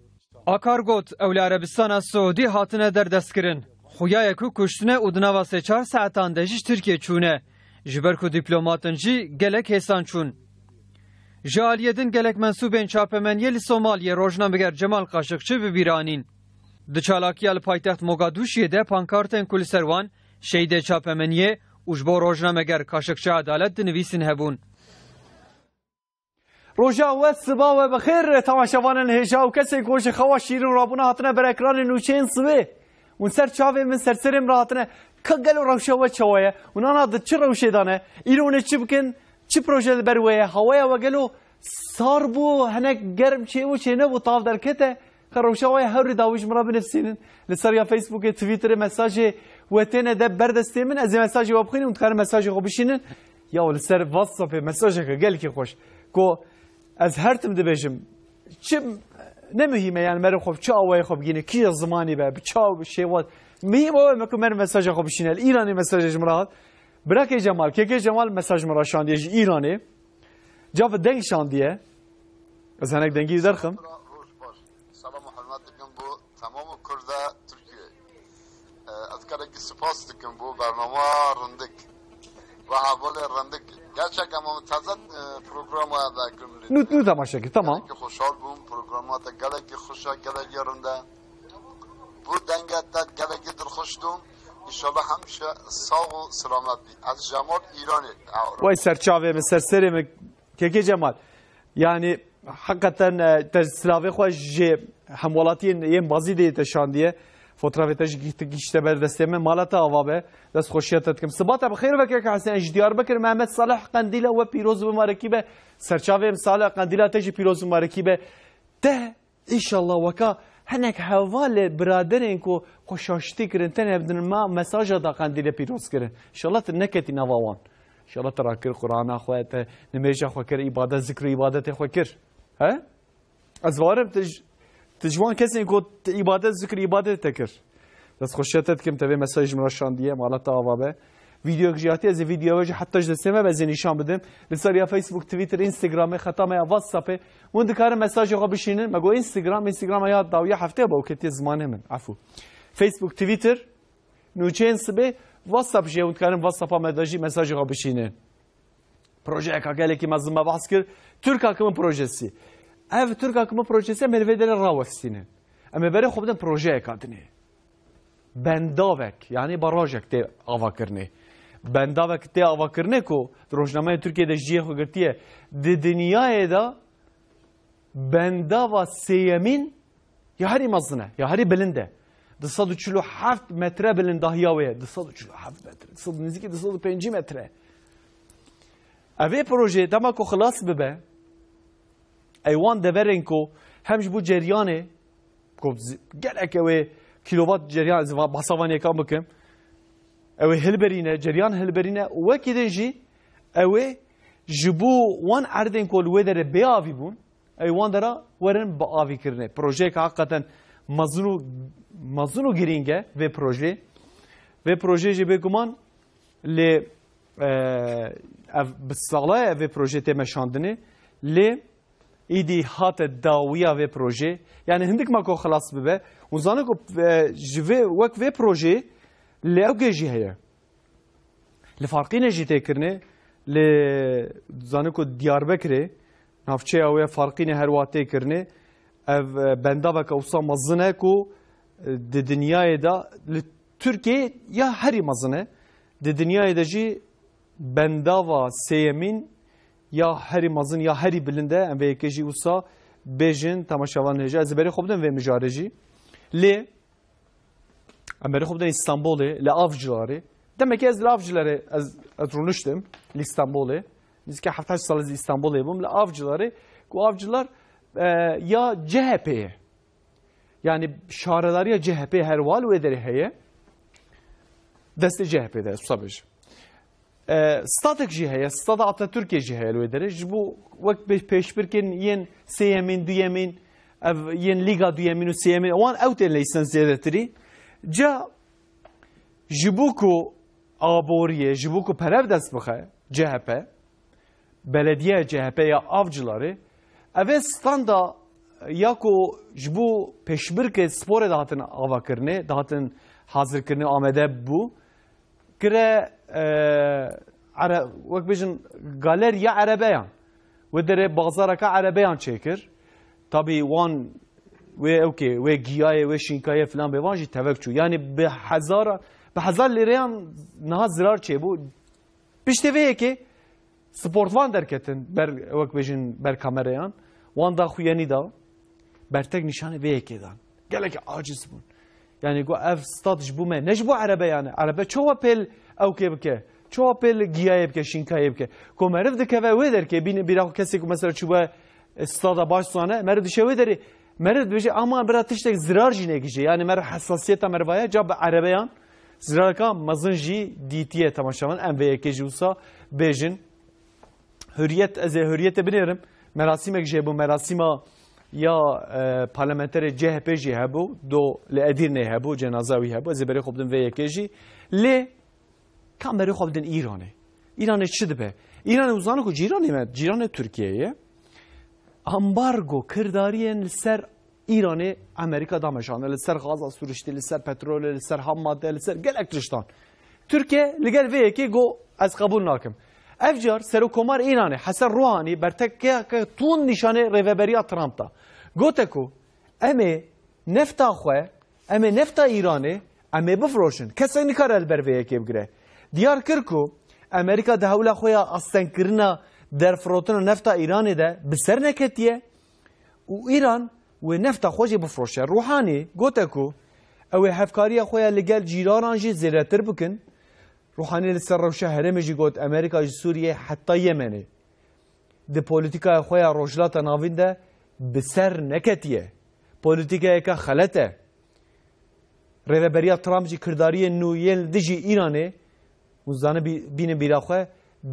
Akar got, Ew li Erebistana Siûdî hatine derdestkirin. Xuya ye ku kuştine û di nava sê çar saetan de jî ji Tirkiyê çûne. Ji ber ku dîplomat in jî gelek hêsan çûn. Ji aliyê din gelek mensûbên çapemeniyê li Somaliyê rojnameger Cemal Kaşıkçı bi bîr anîn. Di çalakiya li paytext Mogadûşiyê de pankartên ku li ser wan Şehîdê çapemeniyê û ji bo rojnameger Kaşıkçı edalet dinivîsin hebûn. Roja we siba we bi xêr temaşevanên hêja û kesên ku ji xewa şîrin rabûne hatine ber ekranê nûçeyên sibê. Hûn ser çavê min, ser serê min re hatine. Ka gelo rewşa we çawa ye? Hûn ana di çi rewşê de ne? Îro hûn ê çi bikin? Çi proje li ber we ye? Hawaya we gelo sar bû, hinek germ çêbû, çênebû, tav derkete? Ka rewşa we ye, hewrê dawî ji min re binivîsînin. Li ser ya Facebookê, Twitterê mesajê we têne de ber destê min, ez ê mesajê we bixwînim, hûn dikarin mesajê xwe bişînin. Ya li ser WhatsAppê mesajeke gelkî xweş. Ku ez her tim dibêjim, çi ne muhîm e, yani meriv xwe bi çi awayê xwe bigihîne, kîja zimanî be, bi çi şêwaz. Muhîm ew e me ku meriv mesaja xwe bişîne. Li Îranê mesajê ji min re hat. Birakê Cemal, kekê Cemal mesaj min re şandiye ji Îranê. Cavê deng şandiye. Ez hinek dengî derxim. Roj baş. Selam û hurmet dikim bo temamê Kurda Tirkiyê. Ez gelekî spas dikim bo bernama rindik. Ve hevalê rindik. Gerçek em teze programa vekirin. Nû, nû temaşe kir, tamam. Gelekî xoşhal bûm, programa te gelekî xweş e, gelekî rind e. Bu denge te gelekî dilxweş dûm. Înşallah hemşe sağ û selamet bî. Ez Cemal Îranê. Way serçavê min, ser serê min, Kekê Cemal. Yani, heqeten, e, te silavê xwe ji hemwelatiyên yên bazî de te şandiye. Fotoğrafê te jî gihîşte ber destê min. Mala te ava be. Destxweşiya te dikim. Siba te bi xêr ve keke Hesen. Ji Diyarbekir Mehmet Salih Qendîla we pîroz û mibarekî be. Serçavê min Salih Qendîla te jî pîroz û mibarekî be. Te Înşallah weka hinek hevalê biraderên ku xwe şaştî kirin, tenê bidin ma mesaja da Qendîlê pîroz kirin. Înşallah tu neketî nava wan. Înşallah tu rakir Qur'ana xwe, te nimêja xwe kir, îbadet, zikr û îbadetê xwe kir. He? Ez bawerim tu ji, tu ji wan kesên ku tu îbadet, zikr û îbadetê te kir. Destxweşiya te dikim, te vê mesajê ji min re şandiye, mala te ava be. Videoyek jî hatiye, ez ê videoya we jî heta ji destê me be, ez ê nîşan bidim. Li ser ya Facebook, Twitter, Instagramê, xeta me ya WhatsAppê, hûn dikarin mesajê xwe bişînin. Me got Instagram, Instagrama ya dawiya heftê be û ketiye zimanê min. Efû. Facebook, Twitter, nûçeyên sibê, WhatsApp jî hûn dikarin WhatsAppa me de jî mesajê xwe bişînin. Projeyeka gelekî mezin me behs kir. Türk Akımı projesi. Ev Türk Akımı projesi em ê li vê derê rawestînin. Em ê berê xwe bidin projeyeka dinê. Bendavek, yani barajek tê avakirinê. Bendavek tê avakirinê ku di rojnameya Tirkiyê de cihê xwe girtiye. Di dinyayê de bendava sêyemîn ya herî mezin e, ya herî bilind e. Du sed û çil û heft metre bilindahiya wê ye. Du sed û çil û heft metre. Du sed, nêzîkî du sed û pêncî metre. Ev ê projeyê dema ku xilas bibe, ey wan deverên ku hem ji bo ceryanê, ku zi-, gelek ew ê kîlovat ceryan, ez va-, behsa van yekan bikim, ew ê hilberîne, ceryan hilberîne û wekî din jî ew ê ji bo wan erdên ku li wê derê bê avî bûn, ey wan dera werin bi avî kirinê. Projeyeke heqeten mezin û, mezin û girîng e vê projeyê. Vê projeyê jî bêguman lê, e, ev bi sala ye vê projeyê tê meşandinê. Lê îdî hate dawiya vê projeyê. Yani hindik ma ku xilas bibe. Hûn zanin ku, e, ji vê, wek vê projeyê li Ewgê jî heye. Li Farqînê jî tê kirinê, li, zanin ku Diyarbekirê, navçeya wê Farqînê her wiha tê kirinê. Ev, e, bendaveke wisa mezin e ku, e, di dinyayê de, li Tirkiyeyê ya herî mezin e. Di dinyayê de jî bendava sêyemîn ya herî mezin ya herî bilind e. Em vê yekê jî wisa bêjin, temaşevan hêja. Ez ê berê xwe bidim vê mijarê jî. Lê Em berê xwe bidin Îstanbulê, li Avcılarê. Demekî ez li Avcılarê, ez, ez rûniştim li Îstanbulê. Nêzîkî heft heşt sal ez Îstanbulê bûm. Li Avcılarê, ku Avcılar, e, ya C H P ye. Yani şaredariya C H P her wiha li wê derê heye. Destê C H P de, wisa bêjim. E, stadek jî heye, stada Atatürkê jî heye li wê derê. Ji bo wek pê-, pêşbirkên yên sêyemîn, duyemîn, ev yên Lîga duyemîn û sêyemîn, wan ew tên leysen zêdetirî. Ca ji bo ku aboriyê, ji bo ku pere bi dest bixe C H P, belediyeya C H P ya Avcılarê, ev ê standa ya ku ji bo pêşbirkê sporê dihatin avakirinê, dihatin hazirkirinê, amade bû, kire, e, ere-, wek bêjin galeriya erebeyan. Wê derê bazareke erebeyan çêkir. Tabî wan wê ewkê, wê giyayê, wê şînkayê filan bê, wan jî tevek çû. Yani bi hezara, bi hezar lîreyan niha zirar çêbû. Piştê vê yekê sportvan derketin ber, wek bêjin ber kamereyan. Wan da xuyenî da. Bertek nîşanê vê yekê dan. Gelekî aciz bûn. Yani got ev stad ji bo me, ne ji bo erebeyan e. Erebe çawa pêl ewkê bike? Çawa pêl giyayê bike, şînkayê bike? Ku meriv dikeve wê derkê, bîne bîra xwe kesê ku mesela çûbe stada baş zane, meriv dişe wê derê, meriv dibêje, ama bira tiştek zirar jî negije. Yani meriv hesasiyeta meriv heye, ca bi erebeyan zirareka mezin jî dîtiye temaşevan. Em vê yekê jî wisa bêjin. Hürriyet, ez ê Hürriyetê binêrim. Merasîmek jî hebû, merasîma ya, e, parlamenterê C H P jî hebû, do li Edirnê hebû, cenaza wî hebû. Ez ê berê xwe bidim vê yekê jî. Lê ka berê xwe bidin Îranê. Îranê çi dibe? Îranê, hûn zanin ku cîranê me, cîranê Tirkiyeyê ye. Ambargo kirdariyên li ser Îranê Amerîka dameşandin, li ser gaza siruştî, li ser petrolê, li ser ham madde, li ser gelek tiştan. Tirkiye li gel vê yekê got, ez qebûl nakim. Ev car Serokkomar Îranê Hesen Ruhanî bertekeyeke tund nîşanê rêveberiya Trump da. Gote ku em ê nefta xwe Em ê nefta Îranê, em ê bifroşin. Kesek nikare li ber vê yekê bigire. Diyar kir ku Amerîka di hewla xwe ya astengkirina derfirotina nefta Îranê de bi ser neketiye û Îran wê nefta xwe jî bifroşe. Ruhanî gote ku ew ê hevkariya xwe ya li gel cîranan jî zêdetir bikin. Ruhanî li ser rewşa herêmê jî got, Amerîka ji Sûriyê heta Yemenê di polîtîkaya xwe ya Rojhilata Navîn de bi ser neketiye. Polîtîkayeke xelet e. Rêveberiya Trump jî kirdariyên nû yên li dijî Îranê, hûn zanin bî-, bînin bîra xwe,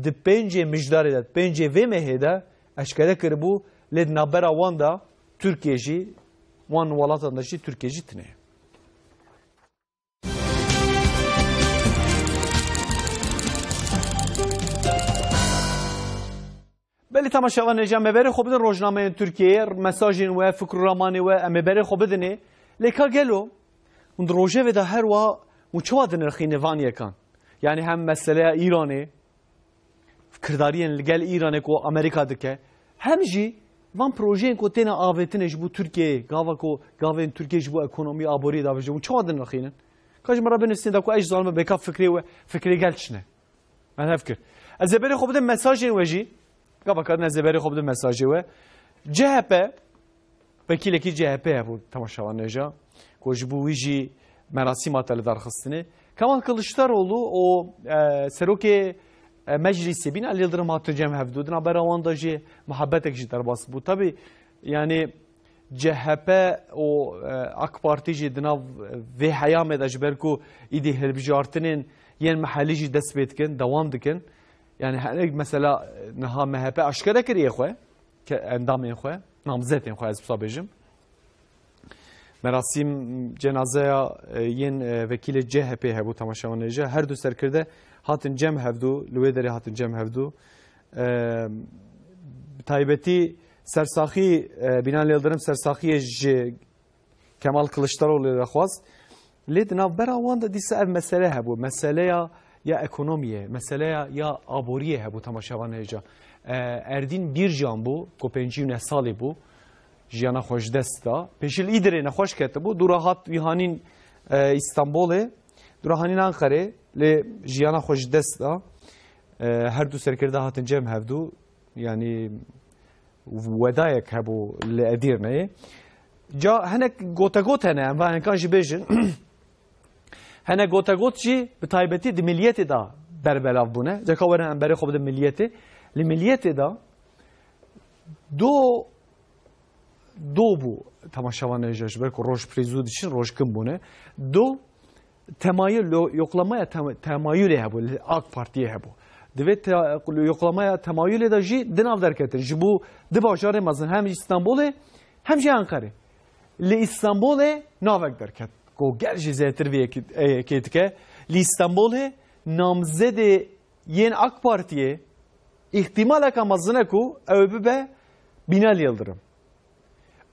di pêncê mijdarê de, di pêncê vê mehê de eşkere kiribû, lê di navbera wan de Tirkiye jî, wan welatan de jî Tirkiye jî tune ye. Belê temaşevan hêja, me berê xwe bidin rojnameyên Tirkiyeyê, mesajên we, fikr û ramanê we, em ê berê xwe bidinê. Lê ka gelo, hûn di rojevê de her wiha hûn çawa dinirxîne van yekan? Yani hem meseleya Îranê, kirdariyên li gel Îranê ku Amerîka dike, hem jî van projeyên ku têne avêtinê ji bo Tirkiyeyê, gava ku gavên Tirkiyê ji bo ekonomî aboriyê davêje, hûn çawa dinirxînin? Ka ji min re binivîsîne da ku ez ji zanime bêka fikrê we, fikrê gel çi ne? Em hev kir. Ez ê berê xwe bidim mesajên we jî. Gava karin ez ê berê xwe bidim mesajê we. C H P, wekîlekî C H P hebû temaşevan hêja, ku ji bo wî jî merasîma te li dar xistinê. Kemal Kiliçdaroglu û, e, serokê, e, Meclîsê Binali Yildirim hatin cem hevdû. Di navbera wan de jî muhabbetek jî derbas bû. Tabî, yani, C H P û, e, AK Partî jî di nav vê heyamê de, ji ber ku îdî hilbijartinên yên mehellî jî dest pê dikin, dewam dikin. Yani, hinek mesela niha M H P aşkere kiriye xwe, ke endamên xwe, namzetên xwe, ez wisa bêjim. Merasîm cenazeya, e, yên, e, vekîlê C H P hebû, temaşevan hêja. Her du serkirde hatin cem hevdû, li wê derê hatin cem hevdû. E, bi taybetî sersaxî, e, Binali Yildirim sersaxiyê ji Kemal Kiliçdaroglu re xwest. Lê di navbera wan de dîsa ev mesele hebû. Meseleya ya ekonomiyê, meseleya ya aboriyê hebû, temaşevan hêja. E, Erdîn Bîrcan bû, ku pêncî û neh salî bû, jiyana xwe ji dest da. Pêşî li Îdirê nexweş ketibû, dûra hat wî hanîn, e, Îstanbulê, dûra hanîn Anqerê, lê jiyana xwe ji dest da. E, her du serkirde hatin cem hevdû, yanî wedayek hebû li Edîrneyê. Ca hinek gotegot hene, em va hinkan jî bêjin. Hinek gotegot jî bi taybetî di Milliyetê de berbelav bûne. Ceka werin em berê xwe bidin Milliyetê. Li Milliyetê de do, do bû, temaşevan hêja, ji ber ku roj pir zû diçin, roj kin bûne. Do, temayul, yo-, yoklamaya tema-, temayulê hebû, li AK Partiyê hebû. Divê te-, yoklamaya temayulê de jî di nav derketin. Ji bo di bajarê mezin, hem Îstanbulê, hem jî Anqerê. Li Îstanbulê navek derket. Ku gel jî zêtir vê yekê, e, yekê dike. Li Îstanbulê namzedê yên AK Partiyê îhtimaleka mezin e ku ew ê bibe Binali Yildirim.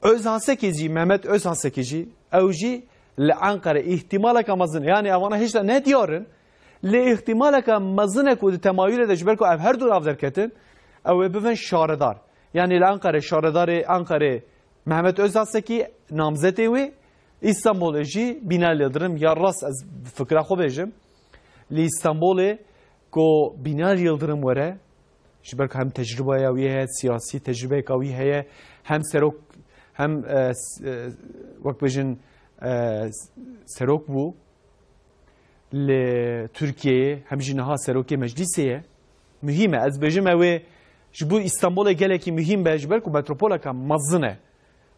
Özhasekî jî, Mehmet Özhasekî jî, ew jî li Enqere îhtimaleke mezin, yani evana hêşta ne diyar in, lê îhtimaleke mezin e ku di temayûlê de, ji ber ku ev her du nav derketin, ew ê bibin şaredar. Yani li Enqere, şaredarê Enqerê Mehmet Özhasekî, namzetê wê, Îstanbulê jî Binali Yildirim, ya rast ez fikra xwe bêjim, li Îstanbulê ku Binali Yildirim were, ji ber ku hem tecrübeya wî heye, siyasî tecrübeyeka wî heye, hem serok, hem, e, s-, e, wek bêjin, e, s-, serok bû li Tirkiyeyê, hem jî niha serokê meclîsê ye. Muhîm e. Ez bêjim ew ê ji bo Îstanbulê gelekî muhîm be, ji ber ku metropoleke mezin e.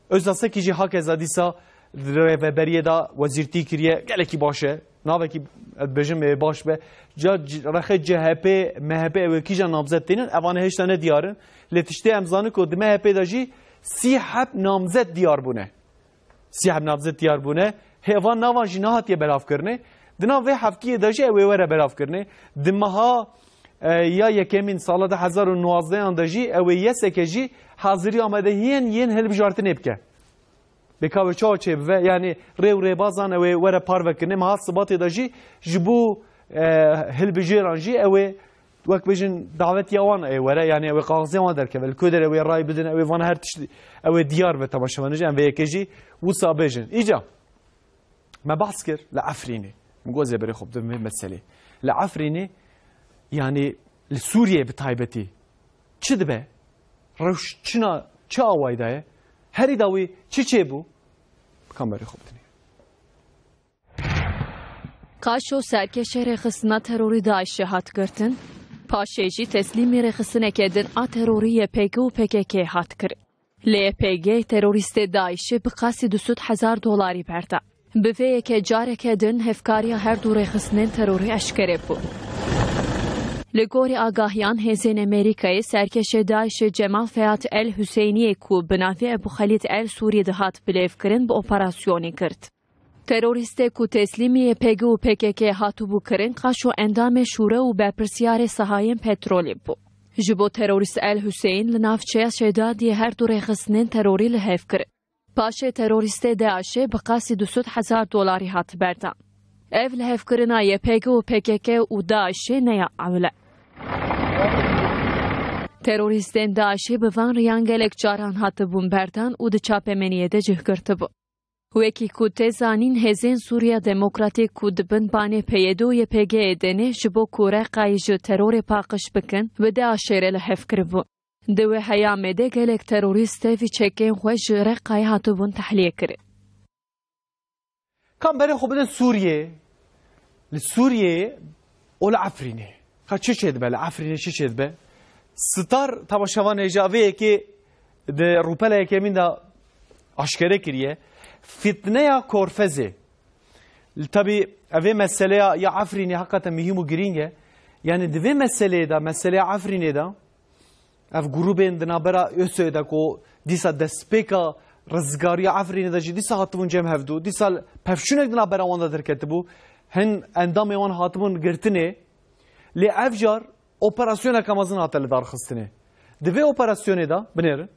Özhasekî jî hakeza dîsa di rêveberiyê de wezîrtî kiriye, gelekî baş e. Navekî, ez dibêjim, ê baş be. Ca c-, rexê C H P, M H P ew ê kîjan namzet tênin, evane hêşta ne diyar in. Lê tiştê em zanin ku di M H P de jî sî heb namzet diyar bûne. Sî heb namzet diyar bûne. Hê van navan jî nehatiye belavkirinê. Di nav vê heftiyê de jî ew ê were belavkirinê. Di meha, e, ya yekemîn sala du hezar û nozdehan de jî ew ê yeseke jî hazirî amadehiyên yên hilbijartinê bike. Bêka wê çawa çêbibe? Yanî rê û rêbazan ew ê were parvekirinê. Meha Sibatê de jî ji bo, e, hilbijêran jî ew ê, wek bêjin, davetiya wan ê were, yanî ew ê kaxiziya wan derkeve. Li ku derê ew ê ray bidin, ew ê vana her tişt, ew ê diyar be temaşevanê jî, em vê yekê jî wisa bêjin. Îca, Me behs kir li Efrînê. Min got zêberê xwe bidim vê meselê. Li Efrînê, yanî li Sûriyeyê bi taybetî çi dibe? Rewş çina, çi awayî daye? Herî dawî çi çêbû? Bi kamerê xwe bidinê. Qaşo serkêşê rêxistina terorî DAIŞê hat girtin. Paşê jî teslîmî rêxistineke din a terorî YPG û PKK hat kirin. Li YPG terorîstê DAIŞê bi qasî du sed hezar dolarî berda. Bi vê yekê careke din hevkariya her du rêxistinên terorî eşkere bû. Li gorî agahiyan hêzên Amerîkayê, serkêşê DAIŞê Cemal Feyad El Huseyniye ku bi navê Ebu Xelîd El Sûrî dihat bilêvkirin, bi operasyonê girt. Terorîstê ku teslîmî YPG û PKK hatibû kirin, qaşo endamê şûre û berpirsiyarê sahayên petrolê bû. Ji bo terorîst El Huseyîn li navçeya Şedadiyê her du rêxistinên terorî li hev kirin. Paşê terorîstê DAIŞê bi qasî du sed hezar dolarî hat berdan. Ev lihevkirina YPG û PKK û DAIŞê ne ya ewil e. Terorîstên DAIŞê bi van riyan gelek caran hatibûn berdan û di çapemeniyê de cih girtibû. Wekî ku tê zanîn, hêzên Sûriya Demokratîk ku di bin banê PYD û YPG'ê de ne, ji bo ku Reqayê ji terorê paqij bikin, bi DAIŞê re li hev kiribû. Di wê heyamê de gelek terorîst tevî çekên xwe ji Reqayê hatibûn tehliyê kirin. Ka em berê xwe bidin Sûriyeyê. Li Sûriyeyê û li Efrînê. Ka çi çêdibe li Efrînê, çi çêdibe? Star temaşevanê ji vê yekê di rûpela yekemîn de aşkere kiriye. Fitneya Korfezê. Tabî evê meseleya ya Efrînê heqeten mihîm û girîng e. Yanî di vê meseleyê de, meseleya Efrînê de, ev grûbên di navbera ÖSO'yê de ku dîsa destpêka rizgariya Efrînê de jî dîsa hatibûn cem hevdû, dîsa pevçûnek di navbera wan de derketibû, hin endamê wan hatibûn girtinê, lê ev car operasyoneke mezin hate lidarxistinê. Di vê operasyonê de, binêrin,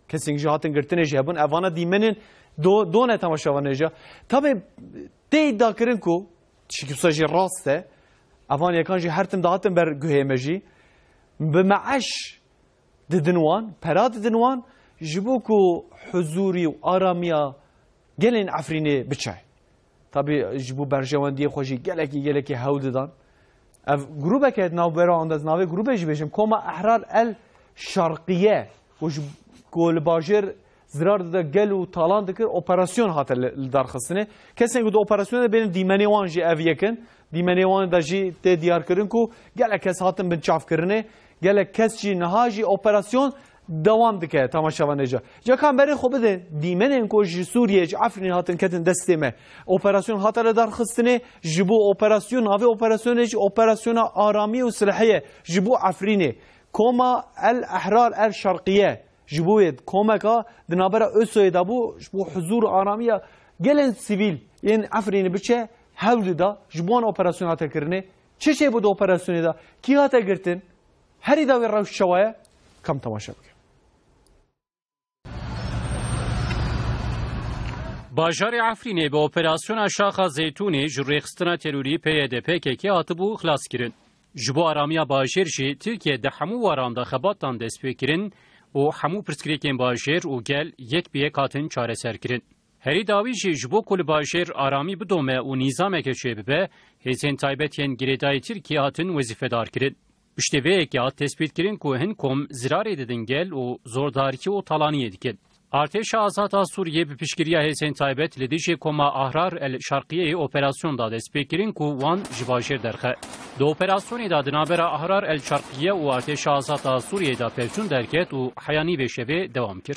kesên jî hatin girtinê jî hebûn, evana dîmenên do-, done temaşevanê jî. Tabê tê îdiakirin ku, tiştekî wisa jî rast e, evan yekan jî her tim dihatin ber guhê me jî, bi meeş didin wan, pera didin wan, ji bo ku huzûrî û aramiya gelên Efrînê biçe. Tabî ji bo berjewendiyê xwe jî gelekî, gelekî hewl didan. Ev grûbeke di navbera wan de, ez navê grûbê jî bêjim, Koma Ehrar El Şarqiye, ku ji, ku li bajêr zirar dide gel û talan dikir, operasyon hate li, lidarxistinê. Kesên ku di operasyonê de bên, dîmenê wan jî ev yek in. Dîmenê wan de jî tê diyarkirin ku gelek kes hatin binçavkirinê, gelek kes jî niha jî operasyon dewam dike, temaşevanê ca. Ca ka em berê xwe bidin, dîmenên ku ji Sûriyê, ji Efrînê hatin ketin destê me. Operasyon hate lidarxistinê, ji bo operasyon, navê operasyonê jî operasyona aramî û silhê ye, ji bo Efrînê. Koma El Ehrar El Şarqiye, ji bo wê komeka di navbera ÖSO'yê de bû, ji bo huzûr û aramiya gelên sivîl yên Efrînê biçe, hewl dida, ji bo wan operasyon hate kirinê. Çi çêbû di operasyonê de? Kî hate girtin? Herî dawî rewş çawa ye? Kam temaşe bikin. Bajarê Efrînê bi operasyona Şaxa Zeytûnê ji rêxistina terorî PYD PKK hatibû xilaskirin. Ji bo aramiya bajêr jî Tirkiye di hemû waran de xebatan dest pê kirin û hemû pirsgirêkên bajêr û gel yek bi yek hatin çareserkirin. Herî dawî jî ji bo ku li bajêr aramî bidome û nîzameke çêbibe, hêzên taybet yên girêdayî Tirkiyê hatin wezîfedar kirin. Piştî vê yekê hat tespîtkirin ku hin kom zirarê didin gel û zordarî û talaniyê dikin. Artêşa Azad a Sûriyê bi piştgiriya hêzên taybet li dijî koma Ahrar El Şarqiyeyê operasyon da destpêkirin ku wan ji bajêr derxe. Di operasyonê de di navbera Ahrar El Şarqiye û Artêşa Azad a Sûriyê de pevçûn derket û heya nîvê şevê dewam kir.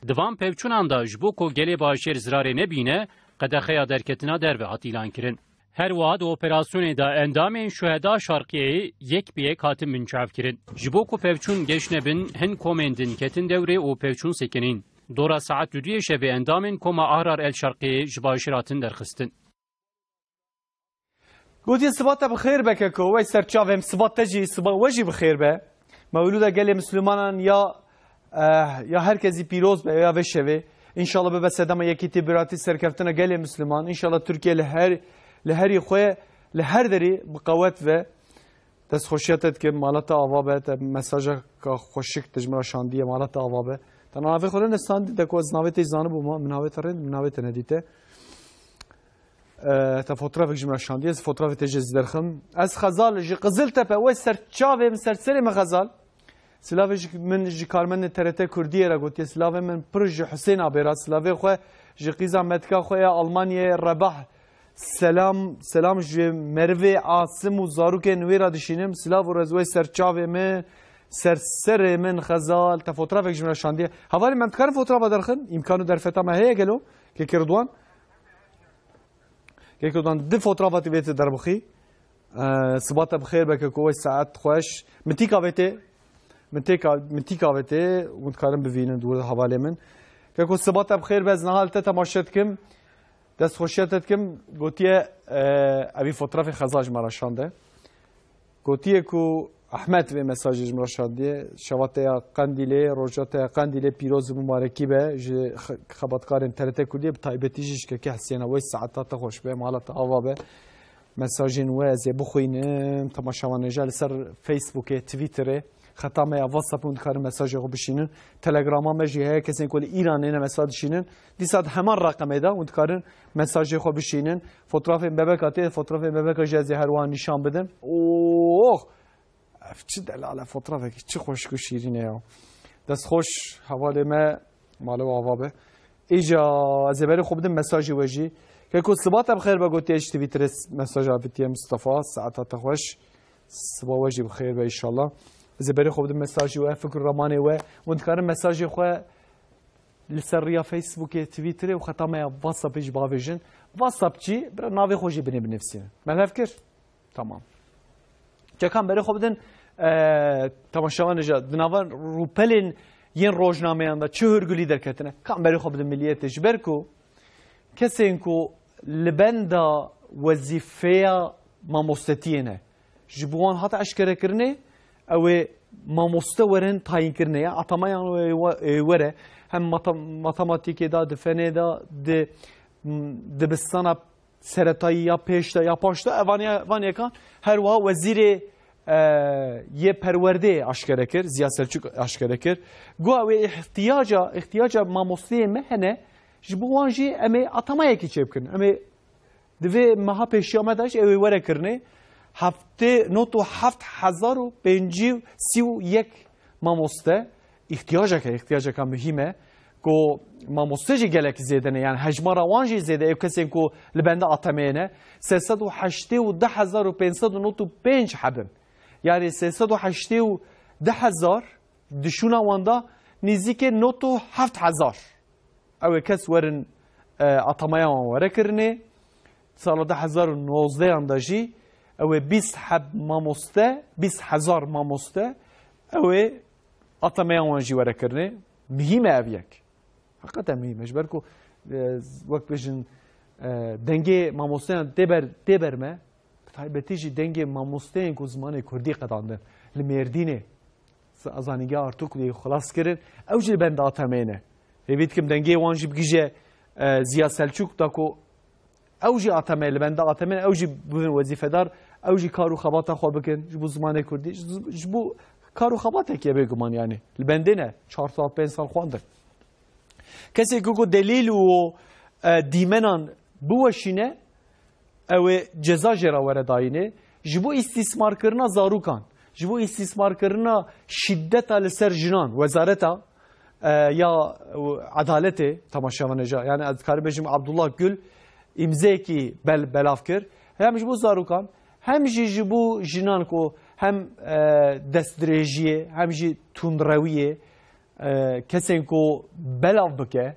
Di van pevçûnan de ji bo ku gelê bajêr zirarê nebîne, qedexeya derketina derve hat îlankirin. Her wiha di operasyonê de endamên Şuheda Şarqiyeyê yek bi yek hatin binçavkirin. Ji bo ku pevçûn geş nebin, hin komên din ketin dewrê û pevçûn sekinîn. Dora saet duduyê şevê endamên Koma Ahrar El Şarqiyeyê ji bajêr hatin derxistin. Gotiye, sibat te bi xêr be keko, wey ser çavê min, sibat te jî, sibat we jî bi xêr be. Mewlûda gelê Mislimanan ya, eh, ya her kesî pîroz be, ya vê şevê. Înşallah bibe sedema yekîtî, biratî, serkeftina gelê Misliman. Înşallah Tirkiye li her, li herî xwe, li her derî bi qewet ve. Destxweşiya te dikim, mala te ava be, te mesajeka xweşik te ji min re şandiye, mala te ava be. Te navê xwe ne standî, de ku ez navê te zanibûma, min navê te rê, min navê te nedîte. E, te fotoğrafek ji min re şandiye, ez fotoğrafê te jê zî derxim. Ez Xezal ji Qiziltepe, we ser çavê min, ser serê min Xezal. Silavê ji min ji karmendên T R T Kurdiyê re gotiye. Silavê min pir ji Husên abê re. Silavê xwe ji qîza metika xwe ya Almanyayê Rebah. Selam, selam ji Merivê Asim û zarokên wê re dişînim. Silav û rêz wê ser çavê min, ser serê min Xezal. Te fotoğrafek ji min re şandiye. Hevalê min, em dikarin fotoğrafa derxin? Îmkan û derfeta me heye gelo? Kekê Ridwan? Kekê Ridwan, di fotoğrafa ti vê ti derbixî. Ee, sibata bi xêr be keko, we saet xweş. Min tîka vê tê. Min têka, min tîka vê tê. Hûn dikarin bivînin di wir hevalê min. Keko, sibata bi xêr be, ez niha li te temaşe dikim. Destxweşiya te dikim. Gotiye, e, evî fotoğrafê Xezal ji me re şande. Gotiye ku Ahmet vê mesajê ji min re şandiye. Şeva te ya Qendîlê, roja te ya Qendîlê pîroz û mubarekî be. Ji xe-, xebatkarên T R T Kurdiyê, bi taybetî jî ji kekê Hesêna. Wey saeta te xweş be, mala te ava be. Mesajên we ez ê bixwînim. Temaşevanê ja li ser Facebookê, Twitterê, xeta me ya WhatsAppê hûn dikarin mesajê xwe bişînin. Telegrama me jî heye, kesên ku li Îranê ne mesaj dişînin. Dîsa di heman reqemê de hûn dikarin mesajê xwe bişînin. Fotoğrafên bebeka tê, fotoğrafên bebeka jî ez ê her wiha nîşan bidim. Oh! Ev çi delal e, fotoğrafekî çi xweşik û şîrîn e ya. Dest xweş, hevalê me, mala we ava be. Îca ez ê berê xwe bidim mesajê we jî. Keko, sibata bi xêr be, gotiye ji Twitterê mesaja avitiye Mustafa, saeta te xweş. Siba we jî bi xêr be inşallah. Ez ê berê xwe bidim mesajê we, fikr û ramanê we. Hûn dikarin mesajê xwe li ser riya Facebookê, Twitterê û xeta me ya WhatsAppê jî bavêjin. WhatsApp çi? Bira navê xwe jî binê binivîsînin. Me lev kir? Tamam. Çekan berê xwe bidin, e, temaşevanê ja, di nava rûpelên yên rojnameyan de çi hûrgulî derketine? Kan berê xwe bidin miliyetê. Ji ber ku kesên ku li benda wezîfeya mamostetiyê ne, ji bo wan hat eşkerekirinê, ew ê mamoste werin tayînkirinê. Ya atamayan wê, wê, wê were, hem mata-, matematîkê de, di fenê de, di, m, dibistana seretayî ya pêş de ya paş de, evan ya, van yekan her wiha wezîrê, e, yê perwerdê aşkere kir, Ziya Selçuk aşkere kir. Got, ew ê ihtiyaca, ihtiyaca mamosteyê me hene, ji bo wan jî em ê atamayekî çêbikin. Em ê di vê meha pêşiya me de jî ew ê were kirinê. Heftê, not û heft hezar û pêncî û sî û yek mamoste. Îhtiyacek e, îhtiyaceka muhîm e, ku mamoste jî gelek zêde ne, yani hejmara wan jî zêde, ew kesên ku li benda atemeyê ne, sê sed û heştê û du hezar û pênc sed û not û pênc hebin. Yani sê sed û heştê û du hezar, dişûna wan da nîzîkê not û heft hezar. Ew ê kes werin, e, atameya wan were kirinê. Sala du hezar û nozdeh yan de jî ew ê bîst heb mamoste, bîst hezar mamoste, ew ê atameya wan jî were kirinê. Mihîm e ev yek. Heqîqeten mihîm e. Ji ber ku, e, wek bêjin, e, dengê mamosteyan tê ber, tê ber me, bi taybetî jî dengê mamosteyên ku zimanê kurdî qedandin li Mêrdînê, Zanîngeha Artûklûyê xilas kirin, ew jî li benda atemeyê ne. Hêvî dikim dengê wan jî bigihîje, e, Ziya Selçûk, da ku ew jî atemeyê, li benda atemeyê ne, ew jî bibin wezîfedar, ew jî kar û xebata xwe bikin ji bo zimanê kurdî, ji, ji bo kar û xebatekê bêguman, yani li bendê ne, çar sal, pênc sal xwendin. Kesê ku, ku delîl û, e, dîmenan biweşîne, ew ê ceza jê re were dayînê. Ji bo îstîsmarkirina zarokan, ji bo îstîsmarkirina şîdeta li ser jinan, wezareta, e, ya, e, edaletê, temaşevanê ja, yani ez dikarim bêjim Abdullah Gül îmzeyekî bel-, belav kir. Hem ji bo zarokan, hem jî ji bo jinan ku hem, e, destdirêjiyê, hem jî tundrewiyê, e, kesên ku belav bike,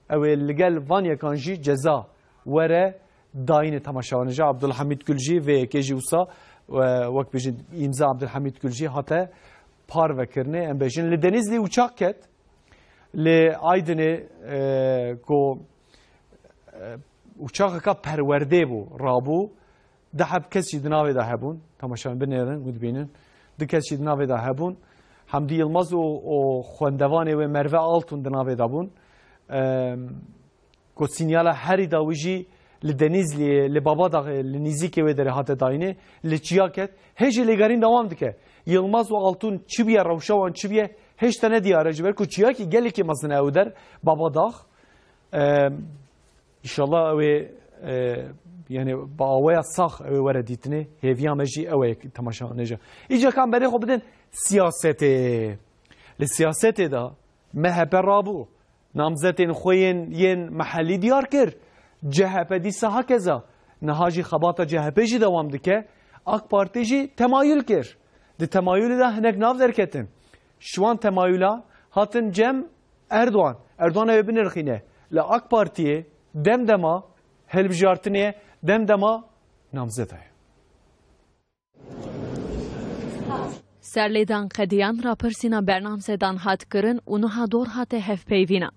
ew ê li gel van yekan jî ceza were dayînê. Temaşevanê ja, Abdulhamîd Gul jî vê yekê jî wisa, e, wek bêjin îmza Abdulhamîd Gul jî hate parvekirinê. Em bêjin li Denîzlî uçak ket, li Aydinê, e, ku, e, uçaxeka perwerdê bû, rabû, du heb kes jî di navê de hebûn. Temaşevan binêrin û dibînin. Du kes jî di navê de hebûn. Hamdi Yilmaz û, û xwendevanê wê Merve Altun di navê de bûn. Em, ku sînyala herî dawî jî li Denîzliyê, li Babadaxê, li nîzîkê wê derê hate dayînê, li çiya ket. Hê jî lêgerîn dewam dike. Yilmaz û Altun çi bûye, rewşa wan çi bûye, hêj te ne diyar e, ji ber ku çiyakî gelekî mezin e ew der, Babadax. Em, Înşallah ew ê, e, yani bi aweya sax ew ê were dîtinê, hêviya me jî ew e temaşevanê jî. Îca kan berê xwe bidin siyasetê. Li siyasetê de M H P rabû, namzetên xwe yên, yên mehellî diyar kir. C H P dîsa hakeza. Niha jî xebata C H P jî dewam dike. AK Partî jî temayul kir. Di temayulê de hinek nav derketin. Ji wan temayula hatin cem Erdogan. Erdogan ew ê binirxîne. Li AK Partiyê dem dema hilbijartinê ye, dem dema namzeta ye. Serlêdan qediyan, rapirsîna bernamzedan hat kirin û niha dor hate hevpeyvîna.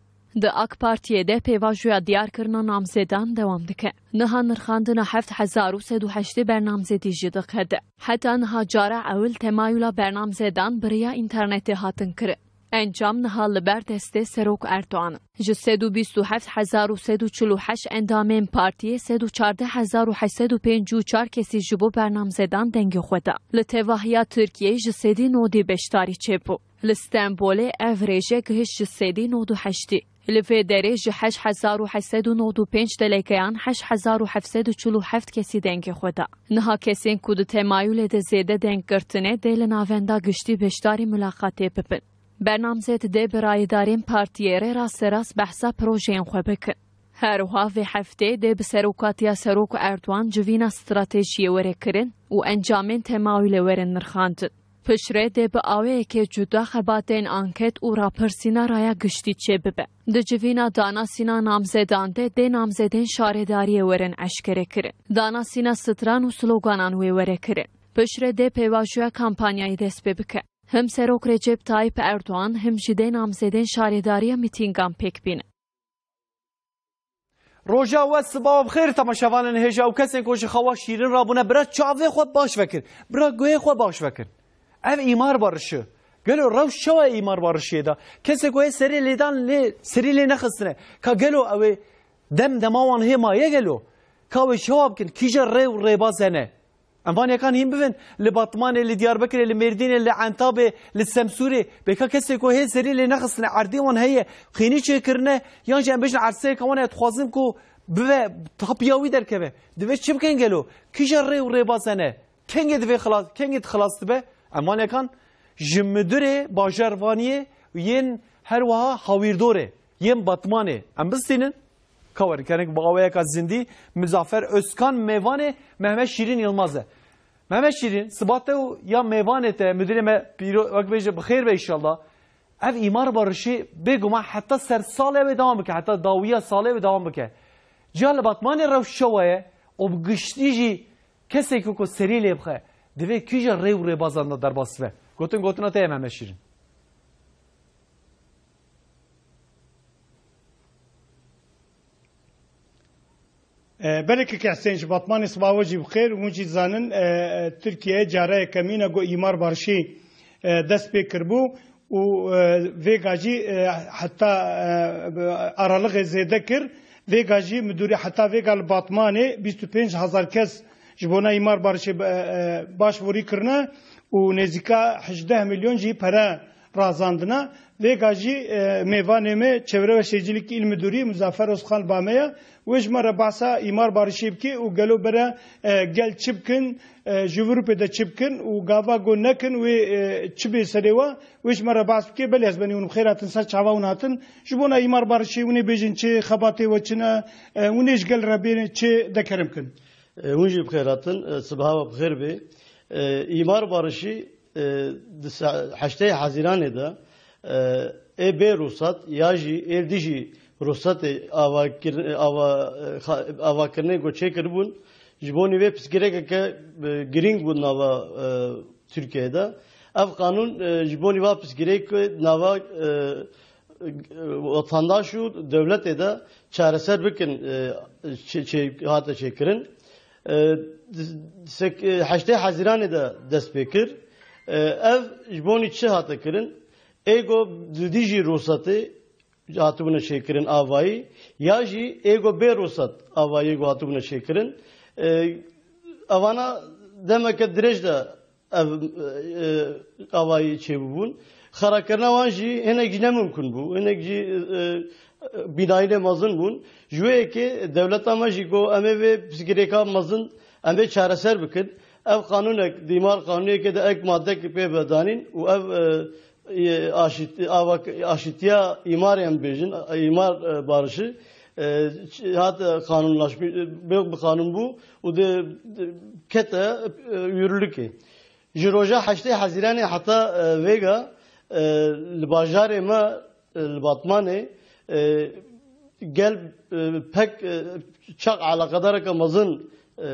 Di AK Partiyê de pêvajoya diyarkirina namzedan dewam dike. Niha nirxandina heft hezar û sed û heştê bernamzetî jî diqede. Heta niha cara ewil temayula bernamzedan bi riya înternetê hatin kirin. Encam niha li ber destê Serok Erdogan in. Ji sed û bîst û heft hezar û sed û çil û heşt endamên partiyê sed û çardeh hezar û heşt sed û pêncî û çar kesî ji bo bernamzedan dengê xwe da. Li tevahiya Tirkiyeyê ji sedî nodî beşdarî çêbû. Li Stenbolê ev rêje gihişt ji sedî nod û heştî. Li vê derê ji heşt hezar û heşt sed û nod û pênc delegeyan heşt hezar û heft sed û çil û heft kesî dengê xwe da. Niha kesên ku di temayulê de zêde deng girtine dê li navenda giştî beşdarî mulaqatê bibin. Bernamzed dê bi rayedarên partiyê re rasterast behsa projeyên xwe bikin. Her wiha vê heftê dê bi serokatiya Serok Erdogan civîna stratejiyê were kirin û encamên temayulê werin nirxandin. Piştre dê bi aweyekê cuda xebatên anket û rapirsîna raya giştî çêbibe. Di civîna danasîna namzedan de dê namzedên şaredariyê werin eşkere kirin. Danasîna stran û sloganan wê were kirin. Piştre dê pêvajoya kampanyayê dest pê bike. Him Serok Recep Tayyip Erdogan, him jî dê namzedên şarêdariya mîtîngan pêk bînin. Roja we siba we bi xêr temaşevanên hêja û kesên ku ji xewa şîrin rabûne, bira çavê xwe baş vekin, bira guhê xwe baş vekin. Ev îmar barişi. Gelo rewş çawa ye îmar barişiyê de? Kesê ku hê serê lêdan lê serî lê nexistine. Ka gelo ew ê dem dema wan hê maye gelo? Ka wê çawa bikin? Kîja rê û rêbaz hene? Em van yekan hîn bibin, li Batmanê, li Diyarbekirê, li Mêrdînê, li Entabê, li Semsûrê, bêka kesê ku hê serî lê nexistine, erdê wan heye, xênî çêkirine, yan jî em bêjin erseyeke wan heye, dixwazin ku bibe tapiya wî derkeve. Divê çi bikin gelo? Kîja rê û rêbaz hene? Kengê divê xilas, kengê xilas dibe? Em van yekan ji midurê bajarvaniyê yên her wiha hawîrdorê, yên Batmanê. Em bistînin? Ka werin, kerek bi awayeka zindî Muzaffer Özkan mêvanê Mehmet Şîrin Yilmaz e. Mehmet Şîrin, siba te û ya mêvanê te, müdürê me pîro, wek bêje, bi xêr be înşallah. Ev îmar barişê bêguman heta ser salê wê dewam bike, heta dawiya salê wê dewam bike. Ciya li Batmanê rewş çawa ye û bi giştî jî kesek ku serî lê bixe, divê kîja rê û rêbazan de derbas be? Gotin, gotina te ye Mehmet Şîrin. E, belê kek Hesên ji Batmanê siba we jî bi xêr, hûn jî dizanin, e, e, Tirkiye cara yekemîn e ku îmar barişî, e, dest pê kiribû û, e, vêga jî, e, heta, e, aralixê zêde kir. Vêga jî midûrî heta vêga li Batmanê bîst û pênc hezar kes ji bona îmar barişê, e, e, başvurî kirine û nêzîka hejdeh milyon jî pere razandine. Vêga jî, e, mêvanê me Çevre ve Şehircilik İl Müdürü Muzaffer Özkan ba me ye. Wê ji me re behsa îmar barişê bike û gelo bere, e, gel çi bikin, e, ji Ewropê de çi bikin û gava go nekin wê, e, çi bê serê we, wê ji me re behs bike. Belê ez benî hûn bi xêr hatin, ser çava hûn hatin. Ji bona îmar barişê hûn ê bêjin çi xebatê we çi ne, e, hûn ê ji gel re bê çi dekerim kin. E, hûn jî bi xêr hatin, e, sibaha we bi xêr bê. E, îmar barişî, e, di se-, heştê Hezîranê de, e, ê bê ruhsat ya jî ê dijî ruhsatê avakir-, ava, e, xa-, avakirinê ku çêkiribûn, ji bo nîvê pirsgirêkeke, e, girîng bû nava, e, Tirkiyeyê de. Ev qanûn, e, ji bo nîva pirsgirêkê nava, e, wetandaş û dewletê de çareser bikin, e, çê-, çê-, hate çêkirin. E, di-, sek-, e, heştê Hezîranê de dest pê kir. E, ev ji bo nî çi hate kirin? Ê go li dijî ruhsatê hatibûne çêkirin avayî, ya jî ê go bê ruhsat avayî go hatibûne çêkirin. E, evana demeke dirêj de ev, e, avayî çêbûbûn. Xerakirina wan jî hinek jî ne mimkun bû. Hinek jî, e, e, bînayînê mezin bûn. Ji wê yekê dewleta me jî got, "Em ê vê pirsgirêka mezin, em ê çareser bikin." Ev qanûnek, di îmar qanûnekê de ek madek pê ve danîn û ev, e, e, aşît-, avak-, aşîtiya îmarê em bêjin, îmar, e, barişi, e, ç-, hat, e, qanûnlaşmî-, e, bi, bi qanûn bû û di, di, kete, e, yürürlükê. Ji roja heştê Hezîranê heta, e, vêga, e, li bajarê me, e, li Batmanê, e, gel, e, pek, e, çax eleqedareke mezin, e,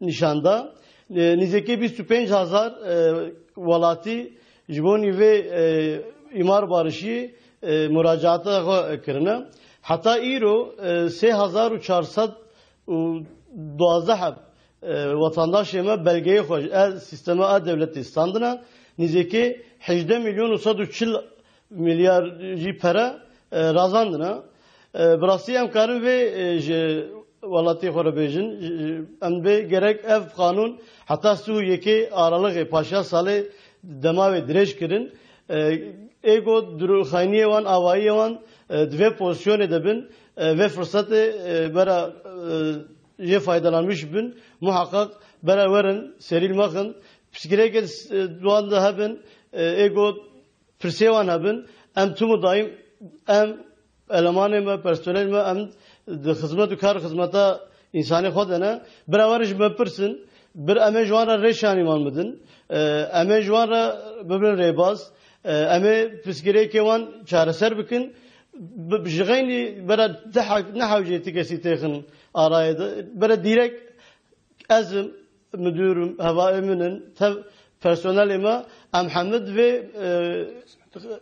nîşan da. E, nîzêkê bîst û pênc hezar, e, welatî ji bo nîvê, e, îmar barişî, e, muracaata xwe kirine. Heta îro, e, sê hezar û çar sed û duwazdeh heb, e, wetandaşê me belgeyê xwe ji e, sîstema e-dewletê standine. Nîzêkê hejdeh milyon û sed û çil milyar jî pere, e, razandine. E, bi rastî em karin vê, e, ji welatê xwe re bêjin, ji, em vê gerek ev qanûn heta sî û yekê Aralixê paşiya salê dema wê dirêj kirin. E, êgo duru-, xayniyê wan, avayiyê wan, e, di vê pozisyonê de bin, e, vê firsetê, e, bera, e, jê faydalanmiş bin, muhakkak bera werin, serî li me xin, pirsgirêkê, e, di wan de hebin, e, êgo pirsê wan hebin, em tim û daîm em elemanê me, personelê me, em di xizmet û kar û xizmeta însanê xwe de ne. Bira werin ji me pirsin, bir em ê ji wan re rêşanî wan bidin, e, em ê ji wan re bibin rêbaz, e, em ê pirsgirêkê wan çareser bikin. Bi, ji xeynî bira ne hewcê ti kesî têxin arayê de, bira dîrek Ez im, müdürüm, hevayê min in, tev personelê me, em hemî di vê,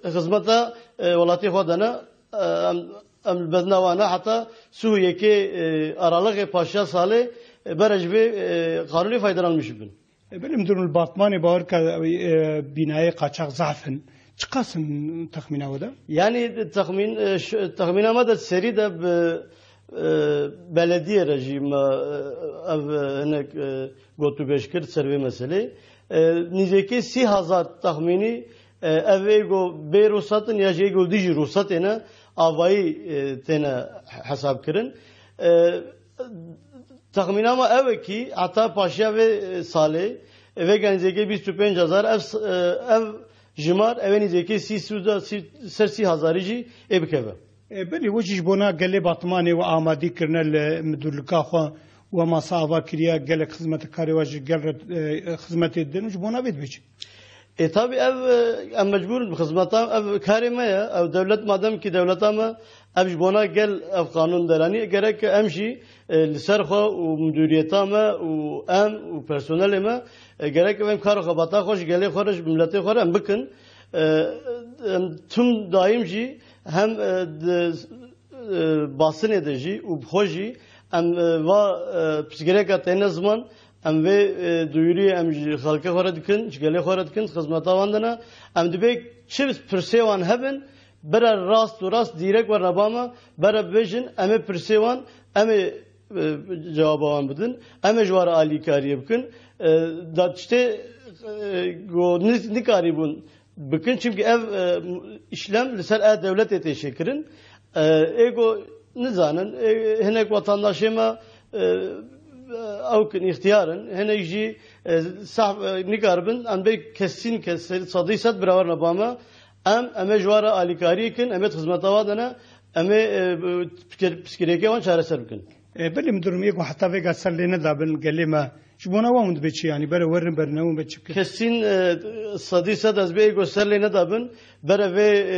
e, xizmeta, e, welatê xwe de ne, e, em, em li benda wan ne, heta sî û yekê, e, Aralixê paşiya salê, e, bere ji vê, e, qanûnê faydalanmiş bin. E, belê müdürüm, li Batmanê bawer ke, e, bînayê qaçax zaf in. Çiqas in texmîna we de? Yani texmîn, e, ş-, texmîna me de serî de bi, e, belediyê re jî me, e, ev, e, hinek, e, gotûbêj kir ser vê meselê. E, nîzêkî sî hezar texmînî, e, ev êgo bê ruhsat in ya jî êgo dijî ruhsatê ne, avayî, e, têne hesab kirin. E, Texmîna me ew e kî heta paşiya vê, e, salê, e, vê gen nîzêkê bîst û pênc hezar, ev s-, e, ev jimar, ew ê nîzêkê sî, sî, sî, ser sî hezarî jî ê bikeve. E, belê, we jî ji bona gelê Batmanê we amadî kirine li midûrlika xwe, we masa ava kiriye, gelek xizmetekarê we ji gel re, e, xizmetê didin û ji bona vê dibe çi? E, tabii ev, e, em mecbûr in bi xizmeta, ev karê me ye. Ev dewlet, madem ki dewleta me, ev ji bona gel ev qanûn deranî, gerek em jî, e, li ser xwe û müdüriyeta me û em û personelê me, e, gerek em kar û xebata xwe ji gelê xwe re, ji miletê xwe re em bikin. E, em tim daîm jî hem, e, di, e, basinê de jî û bi xwe jî em, e, va, e, pirsgirêka têne ziman, em vê, e, duyuriyê em ji xelkê xwe re dikin, ji gelê xwe re dikin, xizmeta wan de ne. Em dibê çi pirsê wan hebin, bere rast û rast dîrek werine ba me, bere bibêjin, em ê pirsê wan, em ê, e, cewaba wan bidin, em ê ji wan re alîkariyê bikin. E, da tiştê, e, ku ni-, nikarîbûn bikin. Çimkî ev, e, îşlem li ser e-dewletê tê çêkirin. E, êgo nizanin, e, hinek wetandaşê me, e, ew kin îxtiyar in, hinek jî, e, sah-, e, nikaribin, em bê kesîn kes sedî sed bira werine ba me, em, em ê ji wan re alîkariyê kin, em ê di xizmeta wan de ne, em ê, e, piskirêkê wan çareser bikin. E, belê, min durum yek heta vêga ser lê nedabin gelê me. Ji bona wan hûn dibe çi, yanî bere werin, bere newin, be çi bikin? Kesîn, e, sedî sed ez bê êgo ser lê nedabin, bere vê, e,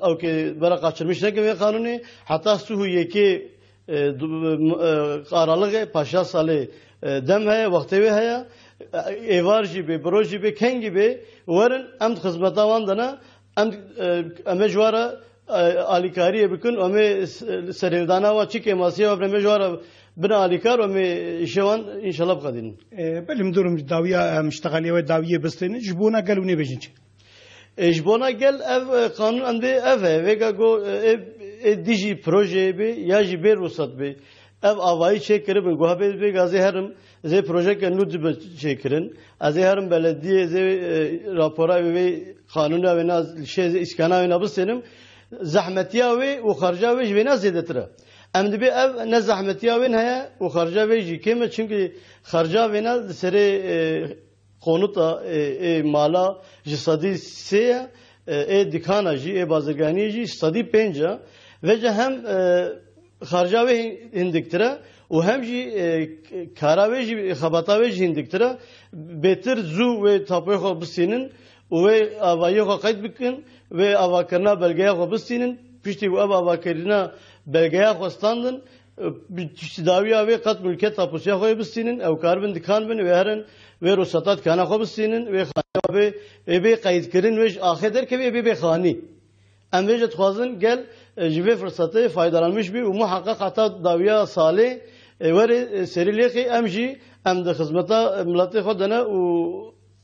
ewkê, bere qaçirmiş nekin vê qanûnê, heta sî û yekê, e, du-, e, Aralixê, paşiya salê, e, dem heye, wextê wê heye, e, êvar jî bê, bi roj jî bê, kengî bê, werin em di xizmeta wan de ne, em, e, em ê ji wan re, e, alîkariyê bikin, em ê s-, serhildana wan çi kêmasiyê we, em ê ji wan re bin alîkar, em ê îşê wan înşallah biqedînin. E, belê, min durum dawiya, e, miştexaliyê we dawiyê bistênin, ji bona gel hûn ê bêjin çi? E, ji bona gel ev, e, qanûn em dê ev e, vêga go, e, ê, ê dijî projeyê bê, ya jî bê ruhsat bê. Ev avayî çêkiribin, guha bê, bê gazê herim, Zê projeke nû dibe çêkirin. Ez ê herim belediyê zê, e, rapora wê, wê qanûna wê na, li şê zê îskana wê na bistênim. Zehmetiya wê û xerca wê ji wê na zêdetir e. Em dibê ev ne zehmetiya wê heye û xerca wê jî kêm e, çimkî xerca wê na li serê, e, konuta, e, ê mala ji sedî sê ye, e, ê dikana jî, ê bazirganiyê jî ji sedî pênc e. Vêca hem, e, xerca wê hin-, hindiktir e û hem jî, e, kara wê jî, xebata wê jî hindiktir e. Bêtir zû wê tapoyê xwe bistînin û wê avayiyê xwe qeyd bikin, wê avakirina belgeya xwe bistînin. Piştî ku ev avakirina belgeya xwe standin, bi tiştî dawiya wê qet milket tapusiya xwe yê bistînin, ew karibin dikan bin, wê herin, wê ruhseta dikana xwe bistînin, wê xaniya wê, wê bê qeydkirin, wê ji axê derkevê, wê bê xanî. Em vêce dixwazin gel, e, ji vê firsatê faydalanmiş bî û muheqeq heta dawiya salê, e, were, e, serî lêxê em jî em di xizmeta, e, miletê xwe de ne û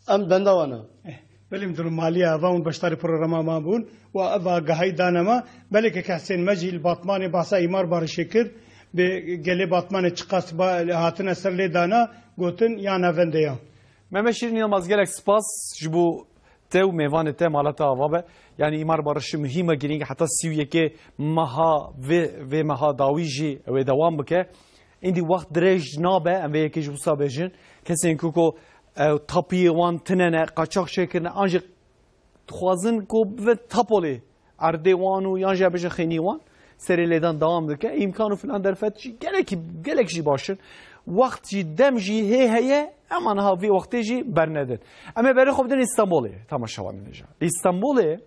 em benda wan e. Eh, belê, em dilim maliya eva hûn beşdarî programa me bûn û ev agahî dane me. Belê ke Hesên me jî li Batmanê bahsa Îmar Barişê kir. Bi gelê Batmanê çiqas ba-, hatine ser lê dana, gotin ya navende ya. Mehmet Şîrin Yilmaz, gelek spas ji bo te û mêvanê te, mala te ava be. Yanî Îmar Barişê muhîm e, girîng e, heta sî û yekê meha vê, vê meha dawî jî ew ê dewam bike. Îndî wext dirêj nabe, em vê yekê ji wisa bêjin. Kesên ku, ku, e, tapiyê wan tune ne, qaçax çêkirine, an jî dixwazin ku bive tapolê erdê wan û yan jî bêje xênî wan, serê lêdan dewam dike. Îmkan û filan derfet jî gelekî, gelek jî baş in. Wext jî, dem jî hê heye, ema niha vî wextê jî bernedin. Em ê berê xwe bidin Îstanbulê, temaşevanên hêja. Îstanbulê,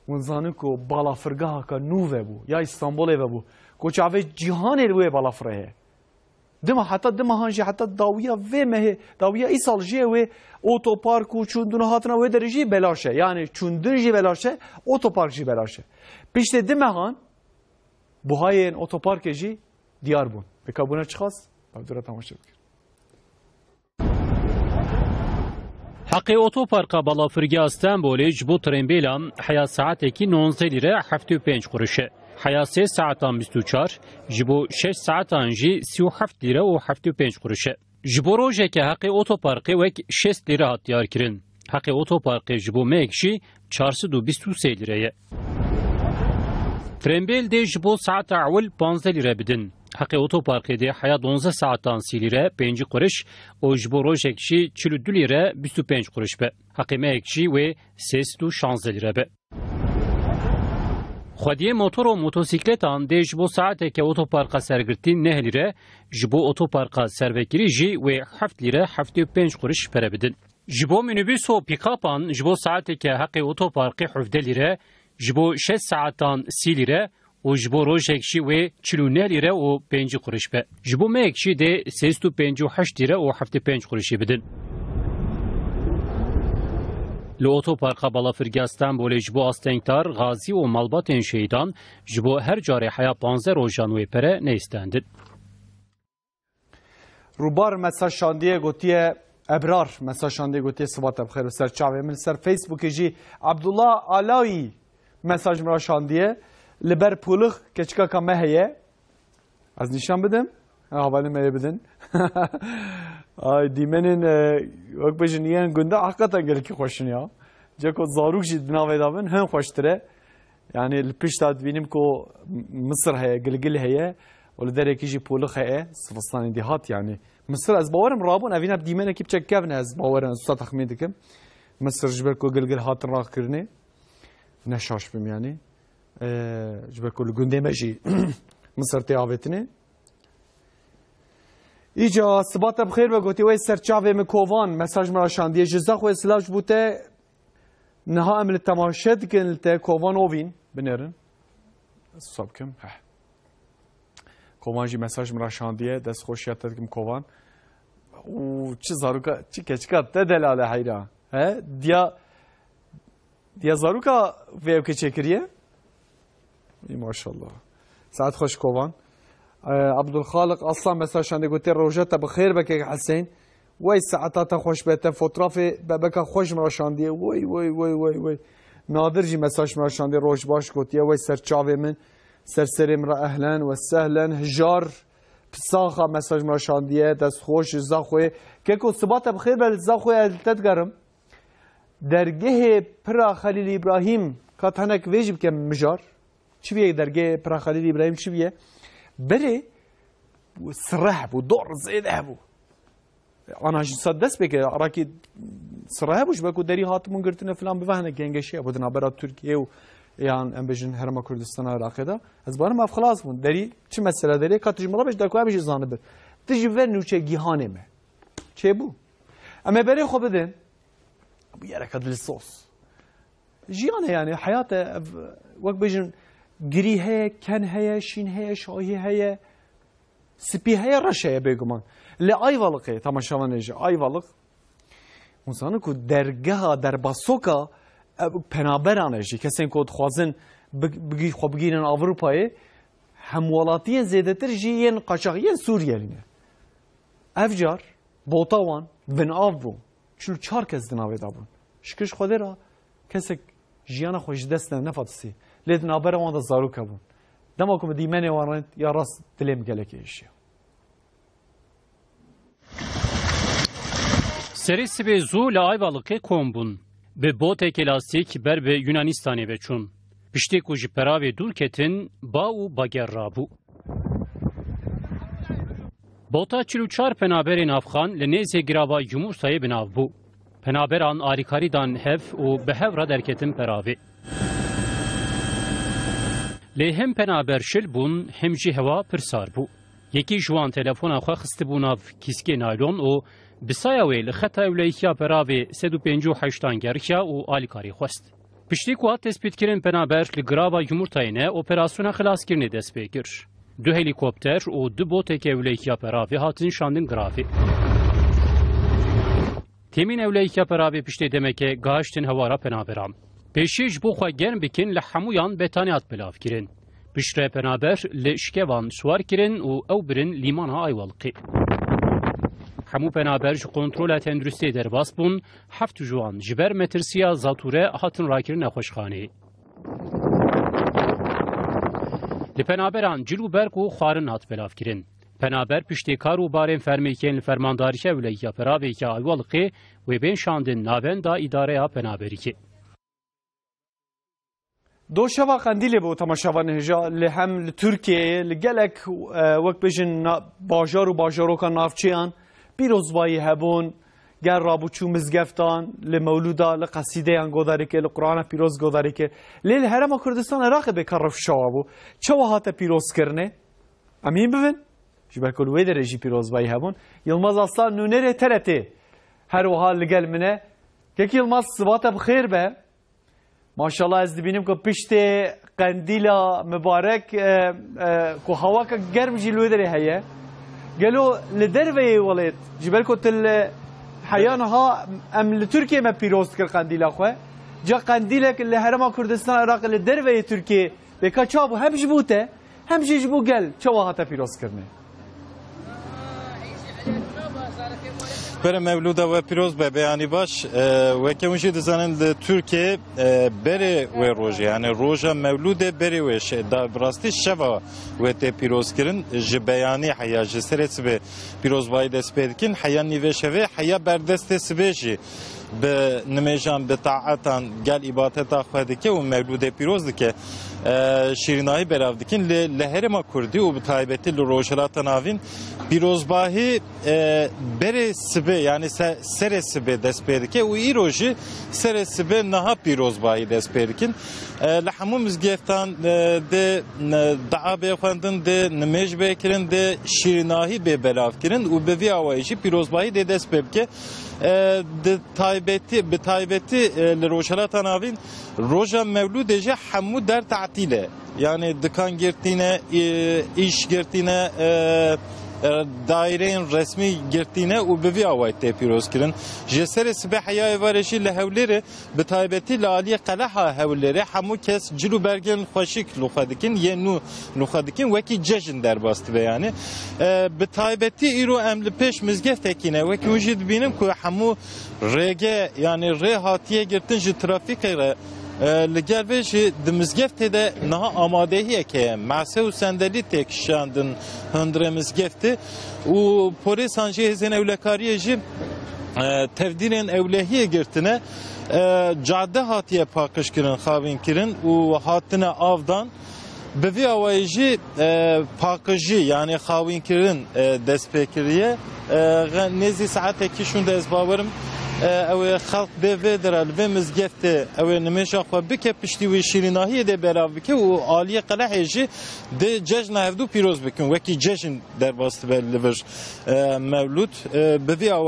hûn zanin ku balafirgehaka nû vebû, ya Îstanbulê vebû, ku çavê cîhanê li wê balafirê heye. Dima, heta dimehan jî, heta dawiya vê mehê, dawiya îsal jî wê otopark û çûndin û hatina wê derê jî belaş e. Yanî çûndin jî belaş e, otopark jî belaş e. Piştê dimehan buhayên otoparkê jî diyar bûn. Pêka bûne çiqas? Ev dûre temaşe bikin. Heqê otoparka balafirgeha Stenbolê ji bo trênbêlan heya saetekî nonzdeh lîre heftê û pênc quruş e. Heya sê saetan bîst û çar, ji bo şeş saetan jî sî û heft lîre û heftê û pênc quruş e. Ji bo rojeke heqê otoparkê wek şêst lîre hat diyarkirin. Heqê otoparkê ji bo mehek jî çar sed û bîst û sê lîre ye. Trembêl dê ji bo saeta ewil panzdeh lîre bidin. Heqê otoparkê dê heya donzdeh saetan sî lîre, pêncî quruş û ji bo rojek jî çil û du lîre, bîst û pênc quruş be. Heqê mehek jî wê sê sed û şazdeh lîre be. Xwediyê motor û motosîkletan dê ji bo saeteke otoparka sergirtî neh lîre, ji bo otoparka servekirî jî wê heft lîre heftê û pênc quruş pere bidin. Ji bo minibus û pîkapan ji bo saeteke heqê otoparkê hevdeh lîre, ji bo şeş saetan sî lîre û ji bo rojek jî wê çil û neh lîre û pêncî quruş be. Ji bo mehek jî dê sê sed û pêncî û heşt lîre û heftê pênc quruşî bidin. Li otoparka balafirgeha Stenbolê ji bo astengdar, xazî û malbatên şehîdan ji bo her carê heya panzdeh rojan wê pere neyîstendin. Rûbar mesaj şandiye, gotiye, Ebrar mesaj şandiye, gotiye, Sibat e bi xêr, li ser çavê min. Li ser Facebookê jî Abdullah Alawi mesaj min re şandiye. Li ber Pûlix keçikaka me heye. Ez nîşan bidim? Ha, hevalê me yê bidin. Ay, dîmenên, e, wek bêjin yên gunda heqîqeten gelekî xweş in ya. Ceko zarok jî di navê de bin, hin xweştir e. Yani li pişta dibînim ku Misir heye, Gilgil heye û li derekî jî Pûlix heye, Sivistanê dîhat yani. Misir ez bawerim rabûn, evîna bi dîmenekî biçek kevn e, ez bawerim, ez wisa texmîn dikim. Misir ji ber ku Gilgil hatin rakirinê, ne şaş bim yani. Ee, ji ber ku li gundê me jî Misir tê avêtinê. Îca Sibat e bi xêr ve, gotî, wey ser çavê min Kovan, mesaj min ra şandiye. Ji Zexwê silav ji bo te. Niha em li temaşe dikin li te Kovan Ovîn. Binêrin. Ez wisa bikim. Heh. Kovan jî mesaj min ra şandiye. Dest xweş ya te dikim Kovan. Û çi zaroka, çi keçika te delale heyra. He? Diya, diya zaroka vê evke çêkiriye? Ey maşallah. Saet xweş Kovan. Ee, Abdulxaliq Aslan mesaj şandiye, gotiye, roja te bi xêr be kek Hesên. Wey saeta te xweş be, te fotrafê bebeka xweş min ra şandiye. Wey, wey, wey, wey, wey. Nadir jî mesaj min ra şandiye, roj baş gotiye, wey ser çavê min, ser serê min ra ehlen ve sehlen, hijar Saxa mesaj me şandiye, destxweş ji Zaxoyê. Keko, siba te bi xêr be, li Zaxoyê ez li te digerim. Dergehê Pira Xelîl Îbrahîm, ka te hinek vê jî bikem mijar. Çi bûye dergehê Pira Xelîl Îbrahîm, çi bûye? Berê sireh bû, dor zêde hebû. Ana jî sa dest pê kir, Iraqî sireh hebû, ji ber ku derî hatibûn girtine filan, bi ve hinek gengeşiya bû di navbera Tirkiye û yan, em bêjin, Herêma Kurdistana Iraqê de. Ez barim ev xilas bûn. Derî çi mesele derê, ka tu ji min re bêj, da ku em jî zanibin. Tu ji ver nûçe gihanê me çêbû. Em ê berê xwe bidin. Bû yereke dilsos. Jiyan e yani, heyat e, ev, wek bêjin, girî heye, ken heye, şîn heye, şahî heye, spî heye, reş heye bêguman. Li Ayvalıkê, temaşevanê ji Ayvalık, hûn zanin ku dergeha derbasoka, e, penaberan e jî, kesên ku dixwazin bi-, bigî-, xwe bigînin Avrupayê, hemwelatiyên zêdetir jî yên qaçax, yên Sûriyelî ne. Ev car bota wan vinav bû. Çil û çar kes di navê de bûn. Şikir ji Xwedê re kesek jiyana xwe ji dest ne, nefa distî. Lê di navbera wan de zarok hebûn. Dema ku min dîmenê wan rend, ya rast dilê min gelekî êşiya. Serê sibê zû li Ayvalıkê kom bûn. Bi botekê lastîk ber bi Yunanistanê ve çûn. Piştî ku ji peravê dûr ketin, ba û bager rabû. Bota çil û çar penaberên Afxan li nêzê girava Yumurtayê bi nav bû. Penaberan alîkarî dan hev û bi hev re derketin peravê. Lê him penaber şil bûn, him jî hewa pir sar bû. Yekî ji wan telefona xwe xistibû nav kîskê naylon û bi saya wê li xeta ewleyikiya peravê sed û pêncî û heştan geriya û alîkarî xwest. Piştî ku hat tespîtkirin, penaber li girava Yumurtayê ne operasyona xilaskirinê dest pê kir. Du helîkopter û du boteke ewleyikiya peravê hatin şandin giravê. Têmîn ewleyikiya peravê piştê demeke gahiştin hewara penaberan. Pêşî ji bo xwe germ bikin, li hemûyan betanî hat belav kirin. Piştre penaber li şikevan siwar kirin û ew birin lîmana Ayvalıkê. Hemû penaber ji kontrola tenduristê derbas bûn, heft ji wan ji ber metirsiya zatûre hatin rakirin nexweşxaneyê. Li penaberan cil û berg û xwarin hat belav kirin. Penaber piştê kar û barên fermî yên li Fermandariya Ewleyiya Peravê ya Ayvalıkê wê bên şandin navenda îdareya penaberiyê. Doşeva Qendîlê bû, temaşevanê hêja, li hem li Tirkiyeyê, li gelek, e, wek bêjin na-, bajar û bajaroka navçeyan pîrozbayî hebûn, gel rabû çû mizgeftan, li mewlûda, li qesîdeyan godarî kir, li Qur'ana pîroz godarî kir. Lê li Herêma Kurdistan Iraqê bêka rewş çawa bû? Çawa hate pîrozkirinê? Em hîn bibin. Ji ber ku li wê derê jî pîrozbayî hebûn. Yilmaz Aslan, nûnerê T R T, her wiha li gel min e. Kek Yilmaz, siba te bi xêr be. Maşallah, ez dibînim ku piştê qendîla mibarek, e, e, ku hewaka germ jî li wê derê heye. Gelo li derveyê welêt, ji ber ku tu li heya niha em li Tirkiyê me pîroz dikir qendîla xwe. Ca qendîlek li Herêma Kurdistan Iraqê li derveyê Tirkiyê bêka çawa bû, hem ji bo te, hem jî ji bo gel çawa hate pîrozkirinê? Bere mewlûda we pîroz be, beyanî baş. E, weke hûn jî dizanin, li Tirkiyê, e, berê wê rojê, yani roja mewlûdê berê wê şe-, da bi rastî şeva wê tê pîrozkirin, ji beyanî heya, ji serê sibê pîrozbayî dest pê dikin, heya nîvê şevê, heya berdestê sibê jî bi nimêjan, bi taetan gel îbadeta xwe dike û mewlûdê pîroz dike, e, şîrînahî belav dikin. Lê li herêma Kurdî û bi taybetî li Rojhilata Navîn pîrozbahî, e, berê sibê, yani se-, serê sibê dest pê dike û îro jî serê sibê niha pîrozbahî dest pê dikin. E, li hemû mizgeftan, e, dê, e, dua bê xwendin, dê nimêj bê kirin, dê şîrînahî bê belav kirin û bi vî awayî jî pîrozbahî dê dest pê bike. E, di taybetî, bi taybetî, e, li Rojhilata Navîn roja Mewlûdê jî hemû der tatîl e. Yani dikan girtîne, e, îş girtîne, e, e, daîreyên resmî girtîne û bi vî awayî tê pîroz kirin. Ji serê sibê heya êvarê jî li Hewlêrê, bi taybetî li aliyê Qeleha Hewlêrê, hemû kes cil û bergên xweşik li xwe dikin, yên nû li xwe dikin, wekî cejin derbas dibe yani. E, bi taybetî îro em li pêş mizgeftekî ne, wekî hûn jî dibînin ku hemû rêge, yani rê hatiye girtin ji trafîkê re, E, li gel vê jî di mizgeftê de niha amadehiyek heye. Mase û sendelî tê kişandin hundirê mizgeftê û polîsan jî, hêzên ewlekariyê jî, e, tevdîrên ewlehiyê girtine. E, cadde hatiye paqijkirin, xavînkirin û hatine avdan. Bi vî awayî jî, e, paqijî, yanî xawînkirin, e, dest pê kiriye. E, xe-, nêzî saetekî şûnde ez bawerim, e, ew ê xelk dê vê dire li vê mizgeftê ew ê nimêja xwe bike, piştî wî şîrînahiyê dê belav bike û aliyê qelehê jî dê cejna hevdû pîroz bikin. Wekî cejn derbas dibe li vir, e, mewlûd. E, bi vî awayî